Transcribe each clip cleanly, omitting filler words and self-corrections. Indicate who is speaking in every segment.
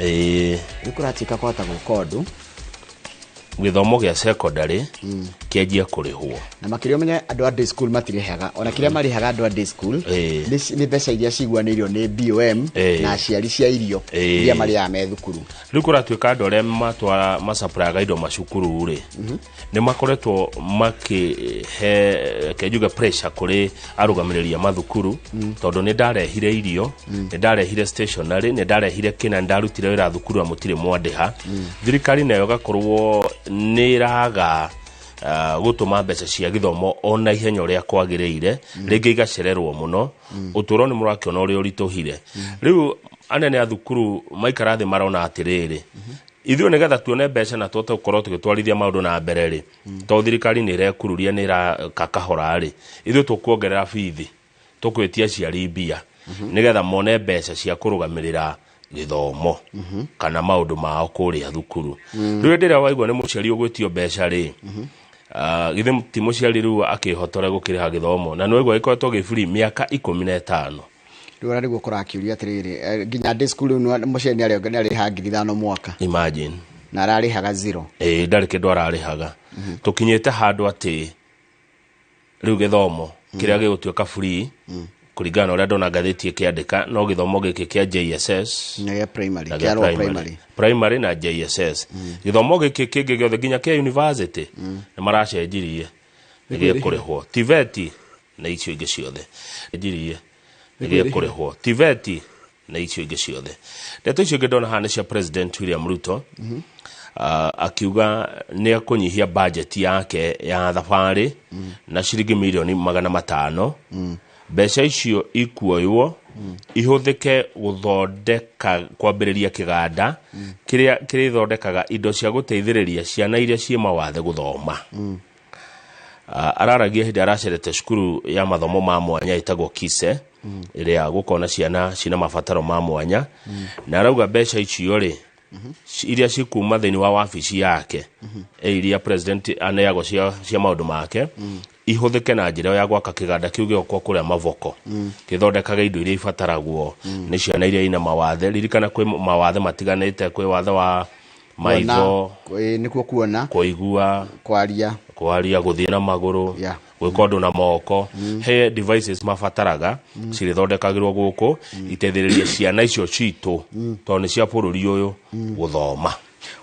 Speaker 1: Rĩu kũratuĩka kwahota gwĩka ũndũ.
Speaker 2: Gĩthomo gĩa secondary kĩanjie kũrĩhwo.
Speaker 1: Na makĩria ũmenye andũ a day school matirĩhaga, ona kĩrĩa marĩhaga andũ a day school nĩ mbeca iria ciguanĩirio nĩ BOM na aciari cia irio iria marĩaga me thukuru.
Speaker 2: Rĩu kũratuĩka andũ arĩa matwara macapraga indo macukuru rĩ, nĩ makoretwo makĩhe, reke njuge, pressure kũrĩ arũgamĩrĩri a mathukuru, tondũ nĩ ndarehire irio, nĩ ndarehire stationery, nĩ ndarehire kĩna, nĩ ndarutire wĩra thukuru na mũtirĩ mwandĩha. Thirikari nayo ĩgakorwo nĩ ĩraga gũtũma mbeca cia gĩthomo ona ihenya ũrĩa kwagĩrĩire, rĩngĩ igacererwo mũno. Ũtũũro nĩ mũrakĩona ũrĩa ũritũhire. Rĩu anene a thukuru maikara thĩ marona atĩrĩrĩ, ithuĩ nĩgetha tuone mbeca na tũhote gũkorwo tũgĩtwarithia maũndũ na mbere rĩ, tondũ thirikari nĩ ĩrekururia, nĩ ĩraka kahora rĩ, ithuĩ tũkuongerera bithi, tũkwĩtia aciari mbia nĩgetha mone mbeca cia kũrũgamĩrĩra gĩthomo kana maũndũ mao kũrĩa thukuru. Rĩu hĩndĩ ĩrĩa waigua nĩ mũciari ũgwĩtio mbeca rĩ, githĩ ti mũciari rĩu akĩhotore gũkĩrĩha gĩthomo, na nĩ waigua gĩkoretwo gĩ free mĩaka 15?
Speaker 1: Rĩu ona nĩguo kũrakĩũria atĩrĩrĩ, nginya day school rĩu mũciari nĩarĩhaga 5,000 mwaka.
Speaker 2: Imagine.
Speaker 1: Na ararĩhaga zero.
Speaker 2: Ĩĩ, ndarĩ kĩndũ ararĩhaga. Tũkinyĩte handũ atĩ rĩu gĩthomo kĩrĩa gĩgũtuĩka free, kũringana na ũrĩa ndona ngathĩti ĩkĩandĩka, no gĩthomo gĩkĩ kĩa JSS
Speaker 1: na gĩa primary
Speaker 2: na
Speaker 1: kĩa
Speaker 2: gĩa
Speaker 1: lower
Speaker 2: primary
Speaker 1: primary.
Speaker 2: Primary na JSS. Gĩthomo gĩkĩ kĩngĩ gĩothe, nginya kĩa university, nĩ maracenjirie, nĩ gĩkũrĩhwo. TVET na icio ingĩ ciothe njirie nĩ gĩkũrĩhwo. TVET na icio ingĩ ciothe. Ndeto icio ingĩ ndona haha nĩ cia President William Ruto, akiuga nĩ ekũnyihia budget yake ya thabarĩ na ciringi mirioni 500. Mbeca icio ikuoywo ihũthĩke gũthondeka, kwambĩrĩria kĩganda kĩrĩa kĩrĩthondekaga indo cia gũteithĩrĩria ciana iria ciĩ mawathe gũthoma. Araragia hĩndĩ aracerete cukuru ya mathomo ma mwanya ĩtagwo Kise, ĩrĩa gũkorwo na ciana cina mabataro ma mwanya, na arauga mbeca icio rĩ, iria cikuma thĩinĩ wa wabici yake, iria president aneagwo cia maũndũ make, ihũthĩke na njĩra ya gwaka kĩganda kĩu gĩgũkorwo kũrĩa Mavoko, gĩthondekaga indo iria ibataragwo nĩ ciana iria ina mawathe. Ririkana kwĩ mawathe matiganĩte, kwĩ wathe wa maitho,
Speaker 1: Nĩkuo kuona,
Speaker 2: kũigua,
Speaker 1: kwaria,
Speaker 2: kwaria, gũthiĩ na magũrũ, gwĩka ũndũ na moko. He devices mabataraga, cirĩthondekagĩrwo gũkũ iteithĩrĩrie ciana icio citũ, tondũ nĩ cia bũrũri ũyũ, gũthoma.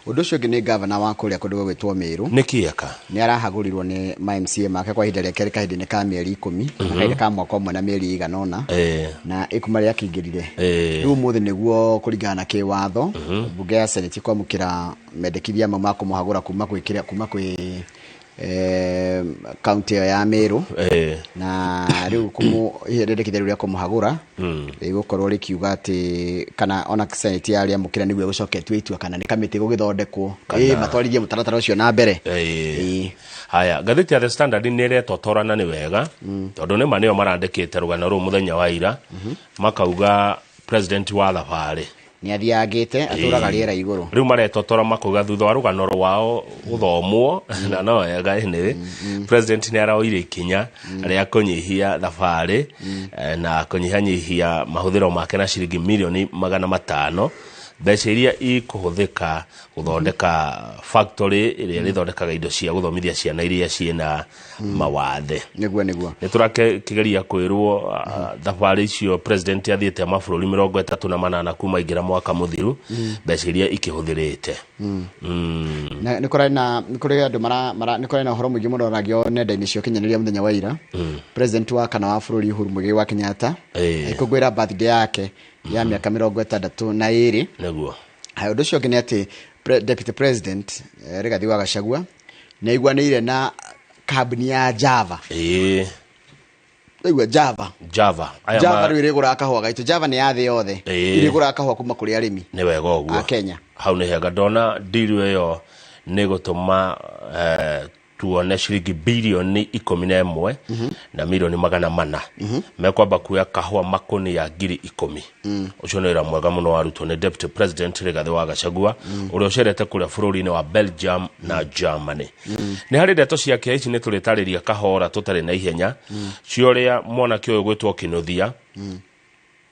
Speaker 1: Ũndũ ũcio ũngĩ nĩ gavana wa kũrĩa kũndũ gũgwĩtwo Mĩrũ.
Speaker 2: Nĩ kĩeka?
Speaker 1: Nĩ arahagũrirwo nĩ ma MCA make kwa ihinda rĩa kerĩ kahinda-inĩ ka mĩeri 10, kana kahinda ka mwaka ũmwe na mĩeri ĩigana ũna, na ĩkuma rĩa kĩingĩrire. Rĩu ũmũthĩ nĩguo kũringana na kĩwatho mbunge ya Senate kwamũkĩra mendekithia mau ma kũmũhagũra kuma gwĩ kĩrĩa, kuma kwĩ kaunti ĩyo ya Meru. Na rĩu rĩendekithia rĩu rĩa kũmũhagũra rĩgũkorwo rĩkiuga atĩ kana ona Senate yarĩamũkĩra nĩguo ĩgũcoka ĩtue itua kana nĩ kamĩtĩ gũgĩthondekwo matwarithie mũtaratara ũcio na mbere.
Speaker 2: Haya, ngathĩti ya The Standard nĩ ĩretotora na nĩ wega, tondũ nĩ ma nĩo marandĩkĩte rũgano rũu mũthenya wa ira, makauga president wa thabarĩ
Speaker 1: nĩ athiangĩte atũraga rĩera igũrũ.
Speaker 2: Rĩu maretotora makauga thutha wa rũgano rwao gũthomwo, na no wega anyway, president nĩ aroire ikinya rĩa kũnyihia thabarĩ na kũnyihanyihia mahũthĩro make na ciringi mirioni 500, mbeca iria ikũhũthĩka gũthondeka factory ĩrĩa ĩrĩthondekaga indo cia gũthomithia ciana iria ciĩna mawathe.
Speaker 1: Nĩguo.
Speaker 2: Nĩ tũrakĩgeria kwĩrwo thabarĩ icio president athiĩte mabũrũri 38 kuma ingĩra mwaka mũthiru, mbeca iria ikĩhũthĩrĩte.
Speaker 1: Na nĩ kũrarĩ na nĩ kũrĩ andũ mara nĩ kũrarĩ na ũhoro mũingĩ mũno ũragio nenda-inĩ cia ũkinyanĩria mũthenya wa ira, president wa kana wa bũrũri Uhuru Muigai wa Kenyatta agĩkũngũĩra birthday yake ya mĩaka 62. Haya, ũndũ ũcio ũngĩ nĩ atĩ deputy president Rigathi wa Gachagua nĩ aiguanĩire na kambuni ya Java. Aigua Java?
Speaker 2: Java. Aya
Speaker 1: Java rĩu ĩrĩgũraga kahũa gaitũ. Java nĩ ya thĩ yothe. Ĩrĩgũraga kahũa kuma kũrĩ arĩmi
Speaker 2: nĩ wega ũguo
Speaker 1: a Kenya.
Speaker 2: Hau nĩ hega. Ndona deal ĩyo nĩ gũtũma tuone ciringi birioni 11 na mirioni 400, mekwamba kuoya kahũa makũnia 10,000. Ũcio nĩ wĩra mwega mũno warutwo nĩ deputy president Rigathĩ wa Gachagua, ũrĩa ũcerete kũrĩa bũrũri-inĩ wa Belgium na Germany. Nĩ harĩ ndeto ciake ici nĩ tũrĩtarĩria kahora tũtarĩ na ihenya, cia ũrĩa mwanake ũyũ gwĩtwo Kinuthia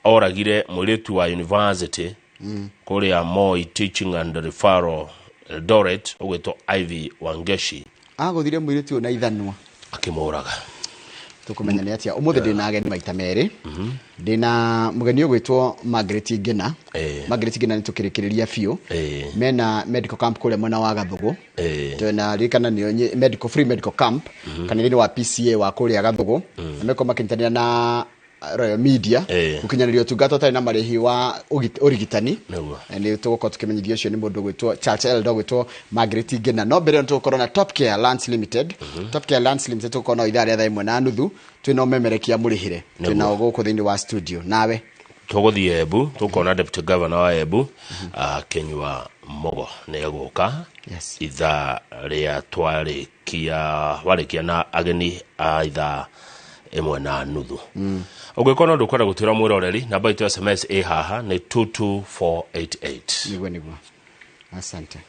Speaker 2: oragire mũirĩtu wa university. Kũrĩa Moi Teaching and Referral Eldoret, ũgwĩtwo Ivy Wangeshi.
Speaker 1: Agũthire mũirĩtu ũyũ na ithanwa
Speaker 2: akĩmũraga.
Speaker 1: Tũkũmenya nĩ atĩa ũmũthĩ. Ndĩna ageni maita merĩ. Ndĩna mũgeni ũgwĩtwo Margaret Ngina. Margaret Ngina nĩ tũkĩrĩkĩrĩria biũ. Mena medical camp kũrĩa mwena wa Gathugu. Twena ririkana nĩo medical free medical camp kana thĩinĩ wa PCA wa kũrĩa Gathugu, na meko makĩnyitanĩra na Royal Media gũkinyanĩria ũtungata ũtarĩ na marĩhi wa ũrigitani. Nĩ tũgũkorwo tũkĩmenyithio ũcio nĩ mũndũ ũgwĩtwo Church Elder ũgwĩtwo Margaret Ngina. No mbere ĩyo nĩ tũgũkorwo na Top Care Lands Limited. Top Care Lands Limited tũgũkorwo nao ithaa rĩa 1:30, twĩna ũmemerekia mũrĩhĩre twĩnao gũkũ thĩinĩ wa studio nawe.
Speaker 2: Tũgũthiĩ Embu, tũkona deputy governor wa Embu, Kinyua Mugo, nĩ egũka ithaa rĩa twarĩkia warĩkia na ageni a 1:30. Ũngĩkorwo no ndũkwenda gũtwĩra mwĩroreri, namba itũ ya SMS ĩ haha nĩ 22488.
Speaker 1: Niguo, asante.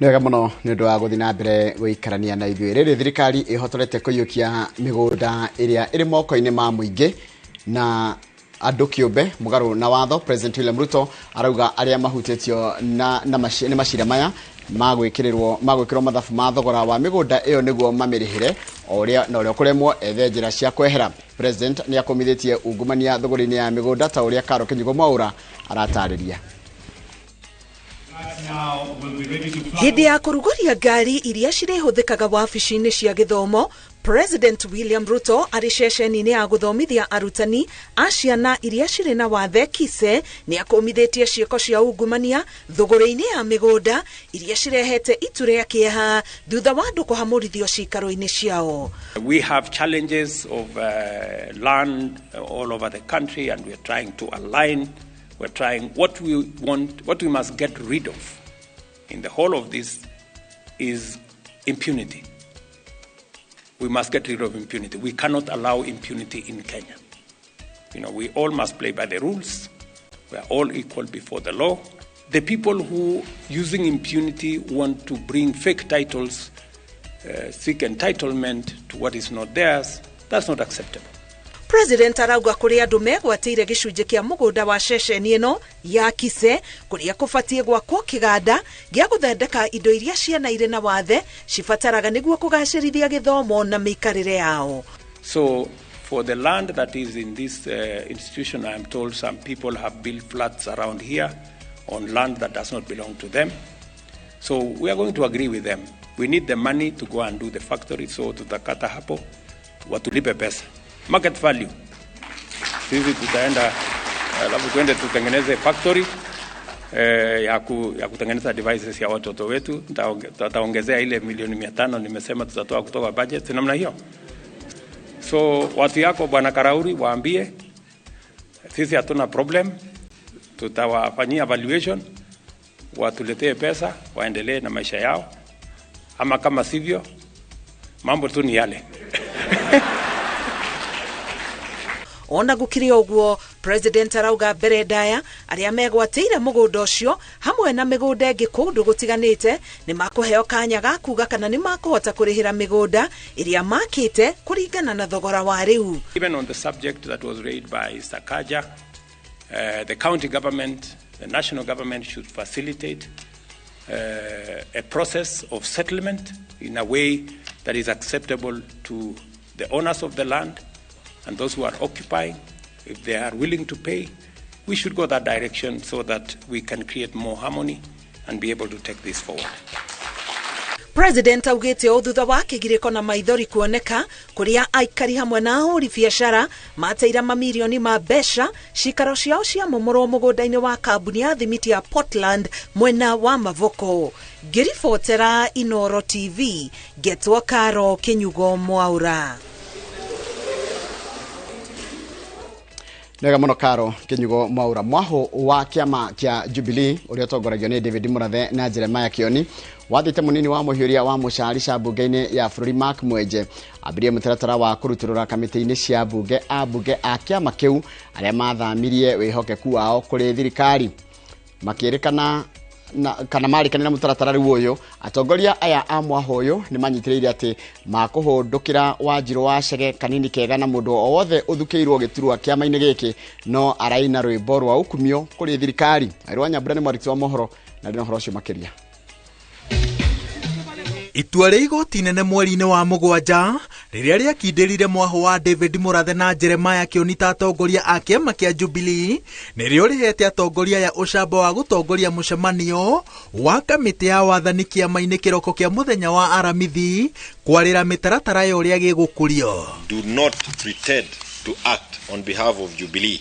Speaker 1: Nĩ wega mũno nĩ ũndũ wa gũthiĩ na mbere gũikarania na ithuĩ. Rĩrĩ thirikari ĩhotorete kũiyũkia mĩgũnda ĩrĩa ĩrĩ moko-inĩ ma mũingĩ na andũ kĩũmbe mũgarũ na watho. President William Ruto arauga arĩa mahutĩtio na nĩ macira maya magwĩkĩrwo mathabu ma thogora wa mĩgũnda ĩyo nĩguo mamĩrĩhĩre o ũrĩa na ũrĩa ũkũremwo ethe njĩra cia kwehera. President nĩ akũmithĩtie ungumania thogora-inĩ ya mĩgũnda ta ũrĩa Karo Kĩnyugo Mwaũra aratarĩria.
Speaker 3: Hĩndĩ ya kũrugũria ngari iria cirĩhũthĩkaga wabici-inĩ cia gĩthomo, President William Ruto arĩ ceceni-inĩ ya gũthomithia arutani a ciana iria cirĩ na wathe KISE nĩ akũmithĩtie ciĩko cia ungumania thũgũrĩ-inĩ ya mĩgũnda iria cirehete itu rĩa kĩeha thutha wa andũ kũhamũrithio ciikaro-inĩ ciao.
Speaker 4: We have challenges of land all over the country, and we are trying to align. We're trying what we want, what we must get rid of in the whole of this is impunity. We must get rid of impunity. We cannot allow impunity in Kenya. We all must play by the rules. We are all equal before the law. The people who, using impunity, want to bring fake titles, seek entitlement to what is not theirs, that's not acceptable.
Speaker 3: President arauga kũrĩ andũ megwatĩire gĩcunjĩ kĩa mũgũnda wa ceceni ĩno ya KISE kũrĩa kũbatiĩ gwakwo kĩganda gĩa gũthondeka indo iria ciana irĩ na wathe cibataraga nĩguo kũgacĩrithia gĩthomo na mĩikarĩre yao.
Speaker 4: So, for the land that is in this institution, I am told some people have built flats around here on land that does not belong to them. So, we are going to agree with them. We need the money to go and do the factory, so tutakata hapo, watulipe pesa. Market value. Sisi tutaenda alafu tuende tutengeneze factory ya kutengeneza devices ya watoto wetu. Tutaongezea ile milioni 500 nimesema tutatoa kutoka budget namna hiyo. So watu yako Bwana Karauri waambie sisi hatuna problem, tutawafanyia valuation, watuletee pesa waendelee na maisha yao, ama kama sivyo mambo tu ni yale.
Speaker 3: Ona gũkĩrĩ ũguo, President arauga mbere ndaya arĩa megwatĩire mũgũnda ũcio hamwe na mĩgũnda ĩngĩ kũndũ gũtiganĩte nĩ makũheo kanya ga kuga kana nĩ makũhota kũrĩhĩra mĩgũnda ĩrĩa makĩte kũringana na thogora wa rĩu.
Speaker 4: Even on the subject that was raised by Sakaja, the county government, the national government should facilitate a process of settlement in a way that is acceptable to the owners of the land and those who are occupying. If they are willing to pay, we should go that direction so that we can create more harmony and be able to take this forward.
Speaker 3: President augĩte ũũ thutha wa kĩgirĩko na maithori kuoneka kũrĩa aikari hamwe na ahũri biacara mateire mamirioni ma mbeca cikaro ciao ciamomorwo mũgũnda-inĩ wa kambuni ya thimiti ya Portland mwena wa Mavoko. Ngĩribotera Inoro TV ngetwo Karo Kĩnyugo Mwaura.
Speaker 1: Nĩwega mũno Karo Kinyugo Mwaura. Mwaho wa kĩama kĩa Jubilee ũrĩa ũtongoragio nĩ David Murathe na Jeremiah Kioni wathĩte mũnini wa mũhiũria wa mũcarica mbunge-inĩ ya bũrũri Mark Mwenje ambirie mũtaratara wa kũrutũrũra kamĩtĩ-inĩ cia mbunge ambunge a kĩama kĩu arĩa mathamirie wĩhokeku wao kũrĩ thirikari makĩrĩkana na, kana marĩkanĩra mũtaratara rĩu ũyũ. Atongoria aya a mwaho ũyũ nĩ manyitĩrĩire atĩ makũhũndũkĩra Wanjirũ wa Chege Kanini Kega na mũndũ o wothe ũthukĩirwo gĩturwa kĩama-inĩ gĩkĩ no araina rwĩmbo rwa ũkumio kũrĩ thirikari. Airwa Nyambura nĩ mwandĩki wa mohoro na ndĩ na ũhoro ũcio makĩria.
Speaker 5: Itua rĩa igoti inene mweri-inĩ wa mũgwanja rĩrĩa rĩakindĩrire mwaho wa David Murathe na Jeremiah Kioni ta atongoria a kĩama kĩa Jubilee nĩrĩo rĩhete atongoria aya ũcamba wa gũtongoria mũcemanio wa kamĩtĩ ya wathani kĩama-inĩ kĩroko kĩa mũthenya wa Aramithi kwarĩra mĩtaratara ya ũrĩa gĩgũkũrio.
Speaker 6: Do not pretend to act on behalf of Jubilee.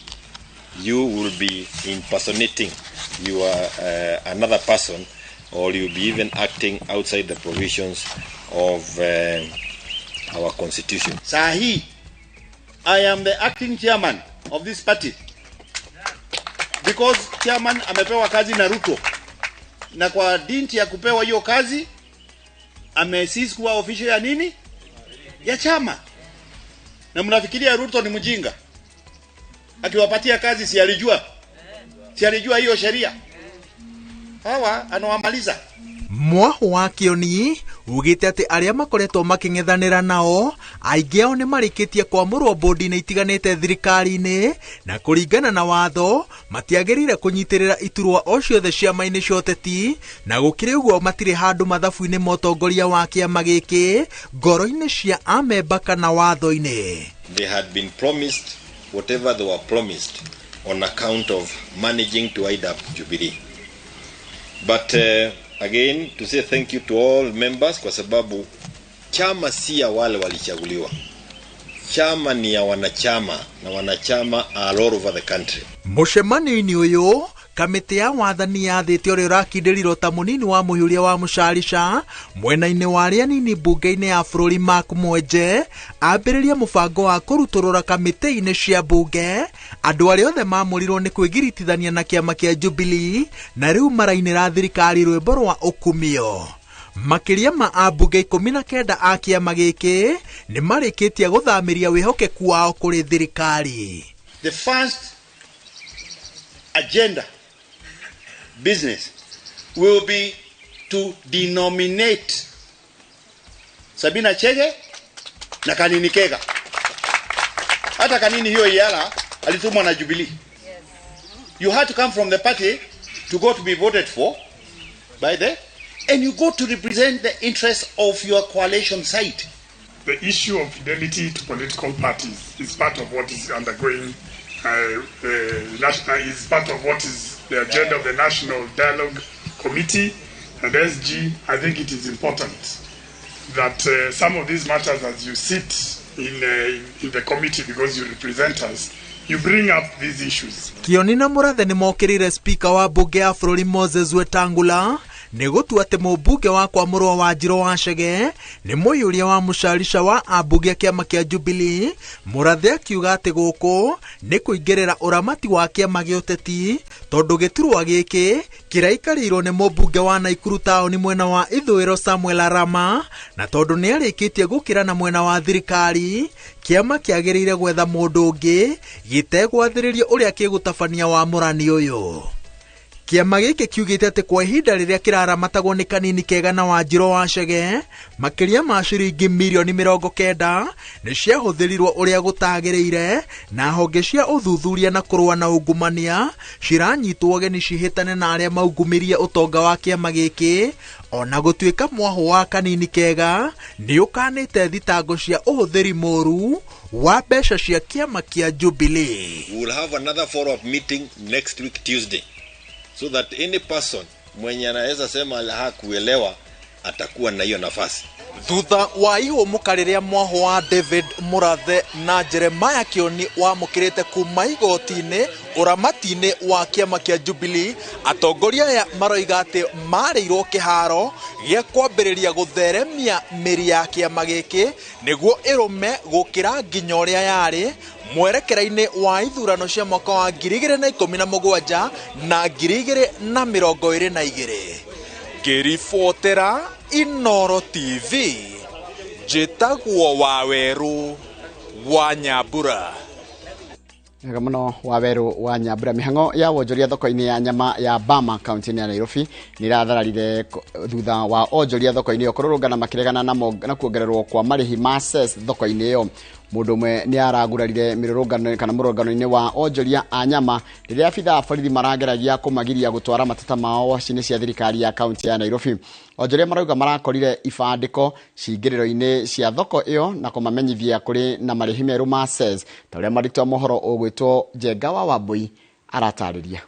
Speaker 6: You will be impersonating you are another person, or you'll be even acting outside the provisions of our constitution.
Speaker 7: Sahi, I am the acting chairman of this party because chairman amepewa kazi na Ruto, na kwa dinti ya kupewa hiyo kazi amesisi kuwa official ya nini ya chama. Na mnafikiria Ruto ni mjinga? Akiwapatia kazi si alijua, si alijua hiyo sheria? Hawa anawamaliza.
Speaker 5: Mwaho wa Kioni ugite ati aria makoretwo making'ethanĩra nao aingĩ ao nĩ marĩkĩtie kwamũrwo bodi-inĩ itiganĩte thirikari-inĩ na kũringana na watho matiagĩrĩire kũnyitĩrĩra iturwa o ciothe ciama-inĩ cia ũteti na gũkĩrĩ ũguo matirĩ handũ mathabu-inĩ ma ũtongoria wa kĩama gĩkĩ ngoro-inĩ cia amemba kana watho-inĩ.
Speaker 6: They had been promised whatever they were promised on account of managing to wind up Jubilee. But again, to say thank you to all members kwa sababu chama si ya wale walichaguliwa. Chama ni ya wanachama na wanachama are all over the country.
Speaker 5: Mũcemanio-inĩ ũyũ kamĩtĩ ya wathani yathĩte ũrĩa ũrakindĩrirwo ta mũnini wa mũhiũria wa mũcarica mwena-inĩ wa arĩa anini mbunge-inĩ ya bũrũri Mark Mwenje ambĩrĩrie mũbango wa kũrutũrũra kamĩtĩ-inĩ cia mbunge andũ arĩa othe maamũrirwo nĩ kwĩgiritithania na kĩama kĩa Jubilee na rĩu marainĩra thirikari rwĩmbo rwa ũkumio. Makĩria ma ambunge 19 a kĩama gĩkĩ nĩ marĩkĩtie gũthamĩria wĩhokeku wao kũrĩ thirikari.
Speaker 7: The first agenda business will be to denominate Sabina Chege na Kanini Kega. Hata Kanini hiyo yala alitumwa na Jubilee. Yes. You had to come from the party to go to be voted for by the, and you go to represent the interests of your coalition side.
Speaker 8: The issue of fidelity to political parties is part of what is undergoing is part of what is the agenda of the National Dialogue Committee and SG. I think it is important that some of these matters, as you sit in the committee, because you represent us, you bring up these issues.
Speaker 5: Kioni na Murathe nĩ mokĩrĩire speaker wa mbunge ya bũrũri Moses Wetangula nĩ gũtua atĩ mũmbunge wa kwamũrwo Wanjirũ wa Chege nĩ mũiyũria wa mũcarica wa ambunge a kĩama kĩa Jubilee. Murathe akiuga atĩ gũkũ nĩ kũingĩrĩra ũramati wa kĩama gĩa ũteti tondũ gĩturwa gĩkĩ kĩraikarĩirwo nĩ mũmbunge wa Naikuru taũni mwena wa ithũĩro Samuel Arama na tondũ nĩ arĩkĩtie gũkĩra na mwena wa thirikari kĩama kĩagĩrĩire gwetha mũndũ ũngĩ gĩtegwathĩrĩrio ũrĩa kĩgũtabania wamũrani ũyũ. Kĩama gĩkĩ kiugĩte atĩ kwa ihinda rĩrĩa kĩraramatagwo nĩ Kanini Kega na Wanjirũ wa Chege makĩria ma ciringi mirioni 90 nĩ ciahũthĩrirwo ũrĩa gũtagĩrĩire na honge cia ũthuthuria na kũrũa na ungumania ciranyitwo ũgeni cihĩtane na arĩa maungumirie ũtonga wa kĩama gĩkĩ ona gũtuĩka mwaho wa Kanini Kega nĩ ũkanĩte thitango cia ũhũthĩri mũru wa mbeca cia kĩama kĩa Jubilee.
Speaker 6: We will have another follow-up meeting next week Tuesday, so that any person mwenye anaweza sema hakuelewa atakuwa na hiyo nafasi.
Speaker 5: Thutha wa ihũmũka rĩrĩa mwaho wa David Murathe na Jeremiah Kioni wamũkĩrĩte kuma igoti-inĩ ũramati-inĩ wa kĩama kĩa Jubilee, atongoria aya maroiga atĩ marĩirwo kĩharo gĩa kwambĩrĩria gũtheremia mĩri ya kĩama gĩkĩ nĩguo ĩrũme gũkĩra nginya ũrĩa yarĩ mwerekera-inĩ wa ithurano cia mwaka wa 2017 na 2022. Ngĩribotera Inooro TV, njĩtagwo Wawerũ wa Nyambura.
Speaker 1: Wega mũno Wawerũ wa Nyambura. Mĩhang'o ya wonjoria thoko-inĩ ya nyama ya Bama kaunti-inĩ ya Nairobi nĩ ĩrathararire thutha wa onjoria thoko-inĩ ĩyo kũrũrũngana makĩregana na kuongererwo kwa marĩhi ma cess thoko-inĩ ĩyo. Mũndũ ũmwe nĩ aragurarire mĩrũrũngano kana mũrũrũngano-inĩ wa onjoria a nyama rĩrĩa abithaa a borithi marageragia kũmagiria gũtwara mateta mao wabici-inĩ cia thirikari ya kaunti ya Nairobi. Onjoria marauga marakorire ibandĩko cingĩrĩro-inĩ cia thoko ĩyo na kũmamenyithia kũrĩ na marĩhi merũ ma cess, ta ũrĩa mwandĩki wa mohoro ũgwĩtwo Njenga wa Wambui aratarĩria.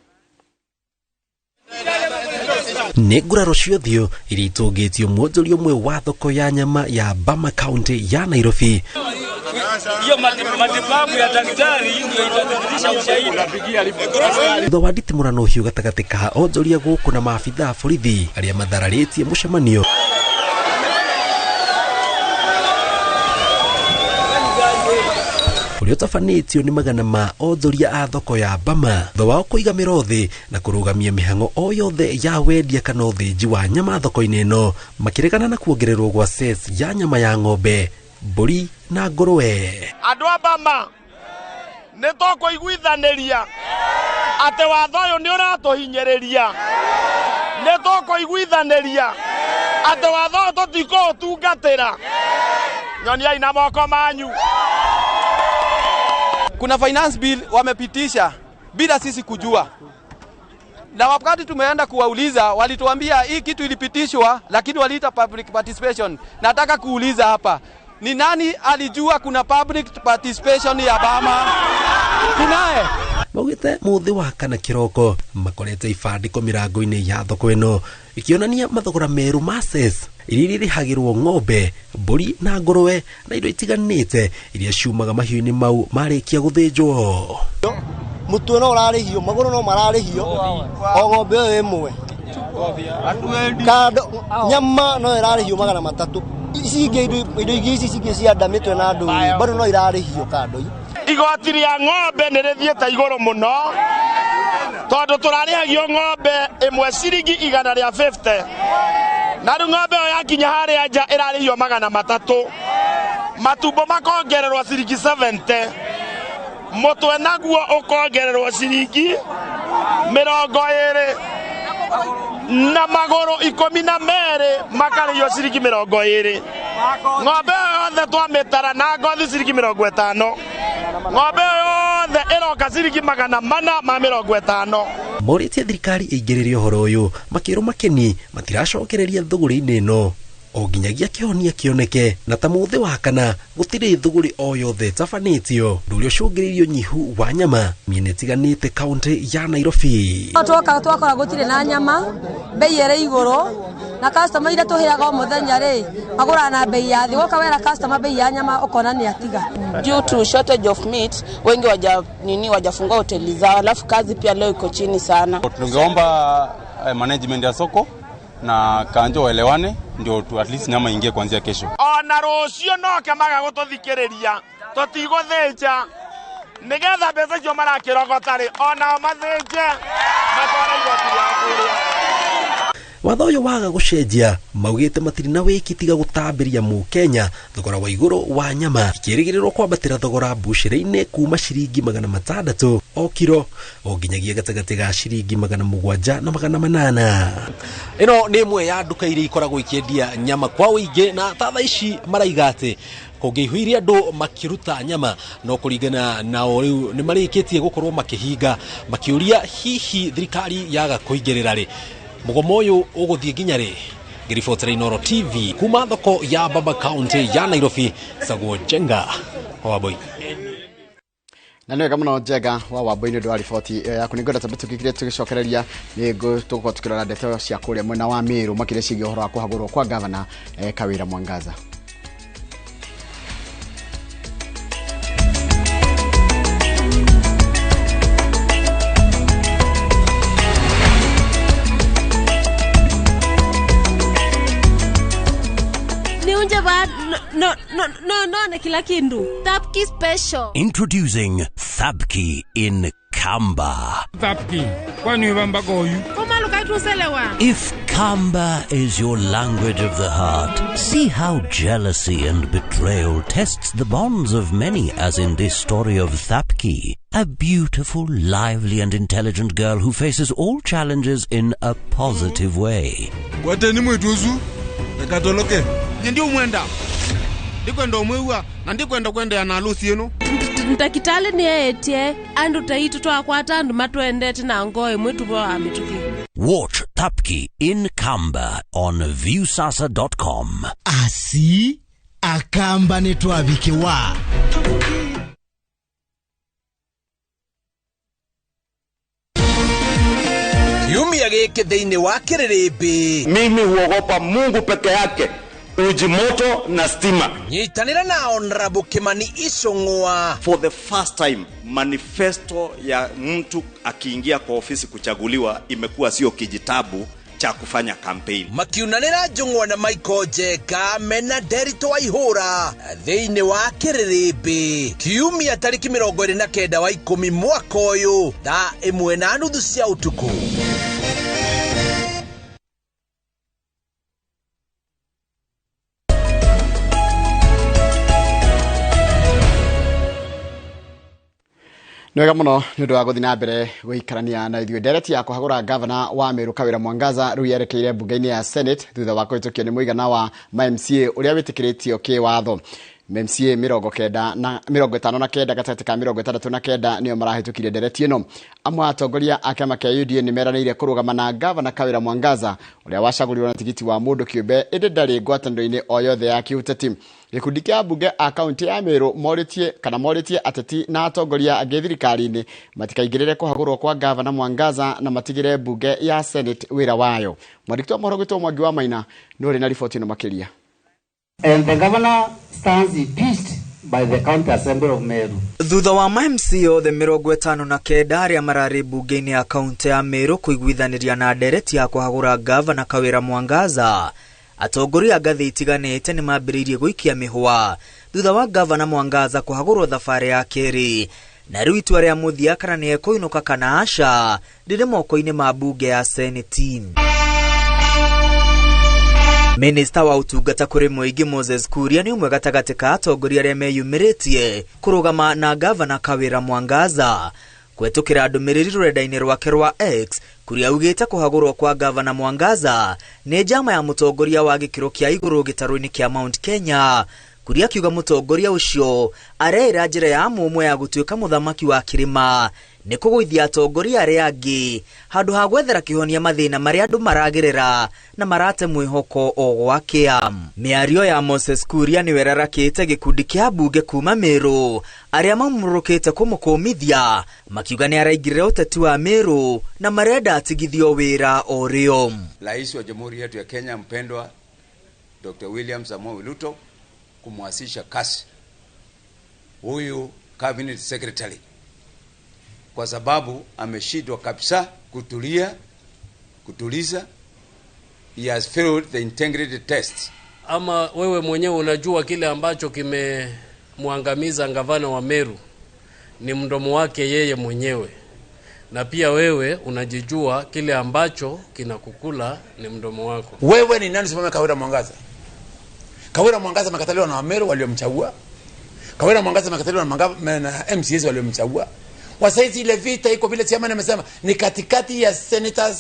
Speaker 9: Nĩ nguraro ciothe iria itũngĩtio mwonjoria ũmwe wa thoko ya nyama ya Bama kaunti ya Nairobi.
Speaker 10: Hiyo matibabu ya daktari ndio itathibitisha ushahidi.
Speaker 9: Thutha wa nditimũrano ũhiũ gatagatĩ ka onjoria gũkũ na maabithaa borithi arĩa mathararĩtie mũcemanio ũrĩa ũtabanĩtio nĩ magana ma onjoria a thoko ya Bama thutha wao kũiga mĩro thĩ na kũrũgamia mĩhang'o o yothe ya wendia kana ũthĩnji wa nyama thoko-inĩ ĩno, makĩregana na kuongererwo gwa cess ya nyama ya ng'ombe, mbũri na ngũrwe.
Speaker 10: Andũ a Bama nĩ tũkũiguithanĩria atĩ watho ũyũ nĩ ũratũhinyĩrĩria, nĩ tũkũiguithanĩria atĩ watho ũyũ tũtikũũtungatĩra. Nyoniai na moko manyu.
Speaker 11: Kuna finance bill wamepitisha bila sisi kujua, na wakati tumeenda kuwauliza walituambia hii kitu ilipitishwa, lakini waliita public participation. Nataka kuuliza hapa, ni nani alijua kuna public participation ya Bama? Kunaye?
Speaker 9: Maugĩte mũthĩ wa kana kĩroko makorete ibandĩko mĩrango-inĩ ya thoko ĩno ikĩonania mathogora merũ ma cess iria irĩhagĩrwo ng'ombe, mbũri na ngũrwe na indo itiganĩte iria ciumaga mahiũ-inĩ mau marĩkia gũthĩnjwo.
Speaker 12: Mũtwe no ũrarĩhio, magũrũ no mararĩhio, o ng'ombe ĩyo ĩmwe. Kando nyama no ĩrarĩhio 300. Ici ingĩ indo ingĩ ici cingĩ cia nda mĩtwe na ndũri bado no irarĩhio kando.
Speaker 10: Igoti rĩa ng'ombe nĩ rĩthiĩte igũrũ mũno tondũ tũrarĩhagio ng'ombe ĩmwe ciringi 150, na rĩu ng'ombe ĩyo yakinya harĩa nja ĩrarĩhio 300, matumbo makongererwo ciringi 70, mũtwe naguo ũkongererwo ciringi 20, na magũrũ 12 makarĩhio ciringi 20. Ng'ombe ĩyo yothe twamĩtara na ngothi ciringi 50. Ng'ombe ĩyo yothe ĩroka ciringi 450.
Speaker 9: Morĩtie thirikari ĩingĩrĩre ũhoro ũyũ makĩrwo makeni matiracokereria thũgũrĩ-inĩ ĩno o nginyagia kĩhonia kĩoneke, na ta mũthĩ wa kana gũtirĩ thũgũrĩ o yothe ĩtabanĩtio, ũndũ ũrĩa ũcũngĩrĩirie ũnyihu wa nyama mĩena ĩtiganĩte kaunti ya Nairobi.
Speaker 13: Twoka twakora gũtirĩ na nyama, bei ĩrĩ igũrũ, na customer iria tũheaga o mũthenya rĩ magũraga na bei ya thĩ. Woka wera customer bei ya nyama ũkona nĩ atiga.
Speaker 14: Due to shortage of meat, wengi wajafungua hoteli zao, alafu kazi pia leo iko chini sana.
Speaker 15: Tungeomba management ya soko na kanjo waelewane ndio tu at least nyama ingie kuanzia kesho.
Speaker 10: Ona rũciũ no kemaga gũtũthikĩrĩria, tũtigũthĩnja nĩgetha mbeca icio marakĩrogota rĩ onao mathĩnje matware igoti rĩao kũrĩa.
Speaker 9: Watho ũyũ waga gũcenjia maugĩte matirĩ na wĩki tiga gũtambĩria mũkenya thogora wa igũrũ wa nyama, ikĩrĩgĩrĩrwo kwambatĩra thogora mbucĩrĩ-inĩ kuma ciringi 600 o kiro o nginyagia gatagatĩ ga ciringi 700 na 800. Ĩno nĩ ĩmwe ya nduka iria ikoragwo ikĩendia nyama kwa ũingĩ, na ta thaa ici maraiga atĩ kũngĩihũire andũ makĩruta nyama no kũringana nao rĩu nĩ marĩkĩtie gũkorwo makĩhinga, makĩũria hihi thirikari yaga kũingĩrĩra rĩ mũgomo ũyũ ũgũthiĩ nginya rĩ. Ngĩribotera Inooro TV kuma thoko ya Bama kaunti ya Nairobi, Saguo Njenga wa Wambui.
Speaker 1: Na nĩ wega mũno Njenga wa Wambui nĩ ũndũ wa riboti ĩyo yaku. Nĩ ngwenda tambe tũkĩkire tũgĩcokereria nĩ tũgũkorwo tũkĩrora ndeto cia kũrĩa mwena wa Meru makĩria ciĩgiĩ ũhoro wa kũhagũrwo kwa gavana Kawira Mwangaza.
Speaker 16: No, no, no, no, kila kindu. Thapki special.
Speaker 17: Introducing Thapki in Kamba.
Speaker 18: Thapki, kwani wamba goyu?
Speaker 17: If Kamba is your language of the heart, see how jealousy and betrayal tests the bonds of many, as in this story of Thapki, a beautiful, lively and intelligent girl who faces all challenges in a positive way.
Speaker 18: Wateni mwituzu, nakatoloke. Ndio mwenda. Ndikwenda omwewa na ndikwenda kwenda na alusi eno.
Speaker 16: Ntakitale ni etie andu taitu twakwata andu matwendete na ngoe mwitu bo amituki.
Speaker 17: Watch Thapki in Kamba on viewsasa.com.
Speaker 19: Asi akamba ni twabikiwa.
Speaker 20: Kiumia giki thiini wa Kiririmbi.
Speaker 21: Mimi huogopa Mungu peke yake. Uji moto na stima.
Speaker 20: Nyitanĩra na Honorable Kimani Ichung'wa.
Speaker 21: For the first time manifesto ya mtu akiingia kwa ofisi kuchaguliwa imekuwa sio kijitabu cha kufanya campaign.
Speaker 20: Makiunanĩra Njung'wa na Michael Njenga mena Nderitu Waihũra thĩinĩ wa Kĩrĩrĩmbĩ kiumia tarĩki 29 wa 10 mwaka ũyũ thaa 1:30 cia ũtukũ.
Speaker 1: Nĩ wega mũno nĩ ũndũ wa gũthiĩ na mbere gũikarania na ithuĩ. Ndereti ya kũhagũra gavana wa Meru Kawira Mwangaza rĩu yerekeire mbunge-inĩ ya Senate thutha wa kũhĩtũkio nĩ mũigana wa ma MCA ũrĩa wĩtĩkĩrĩtio kĩwatho. MCA 59 gatagatĩ ka 69 nĩo marahĩtũkire ndereti ĩno. Amwe a atongoria a kĩama kĩa UDA nĩ meranĩire kũrũgama na gavana Kawira Mwangaza ũrĩa wacagũrirwo na tigiti wa mũndũ kĩũmbe ĩndĩ ndarĩ ngwatanĩro-inĩ o yothe ya kĩũteti. Gĩkundi kĩa mbunge a kaunti ya Meru morĩtie ateti na atongoria angĩ thirikari-inĩ matikaingĩrĩre kũhagũrwo kwa gavana Mwangaza na matigĩre mbunge ya Senate wĩra wayo. Mwandĩki wa mohoro gwĩtwo Mwangi wa Maina nĩ ũrĩ na riboti ĩno makĩria.
Speaker 22: And the governor stands impeached by the County Assembly of Meru.
Speaker 23: Thutha wa ma-MC othe 59 arĩa mararĩ mbunge-inĩ ya kaunti ya Meru kũiguithanĩria na ndereti ya kũhagũra gavana Kawira Mwangaza, atongoria a ngathĩ itiganĩte nĩ mambĩrĩirie gũikia mĩhũa thutha wa gavana Mwangaza kũhagũrwo thabarĩ ya kerĩ, na rĩu itua rĩa mũthia kana nĩ ekũinũka kana aca rĩrĩ moko-inĩ ma mbunge ya Senate. Minista wa utungata kũrĩ mũingĩ Moses Kuria nĩ ũmwe gatagatĩ ka atongoria arĩa meyumĩrĩtie kũrũgama na gavana Kawira Mwangaza. Kũhetũkĩra ndũmĩrĩri rũrenda-inĩ rwake rwa X, Kuria augĩte kũhagũrwo kwa gavana Mwangaza nĩ njama ya mũtongoria wa gĩkĩro kĩa igũrũ gĩtarũ-inĩ kĩa Mount Kenya. Kuria akiuga mũtongoria ũcio areĩra njĩra ya mũmwe ya gũtuĩka mũthamaki wa kĩrĩma nĩ kũgũithia atongoria arĩa angĩ handũ ha gwethera kĩhonia mathĩna marĩa andũ maragerera na marate mwĩhoko o gwakĩa. Mĩario ya Moses Kuria nĩwe ĩrarakĩte gĩkundi kĩa mbunge kuma Meru arĩa mamũrũkĩte kũmũkũmithia makiuga nĩ araingĩrĩra ũteti wa Meru na marenda atigithio wĩra o rĩo.
Speaker 24: Rais wa Jamhuri yetu ya Kenya mpendwa Dr. William Samoei Ruto kumwasisha kasi huyu cabinet secretary kwa sababu ameshindwa kabisa kutuliza. He has failed the integrity test.
Speaker 25: Ama wewe mwenyewe unajua kile ambacho kimemwangamiza gavana wa Meru ni mdomo wake yeye mwenyewe, na pia wewe unajijua kile ambacho kinakukula ni mdomo wako.
Speaker 26: Wewe ni nani simame Kawira Mwangaza? Kawira Mwangaza makataliwa na Wameru waliomchagua. Kawira Mwangaza makataliwa na MCAs waliomchagua. Wasaizi ile vita iko vile chairman amesema ni katikati ya senators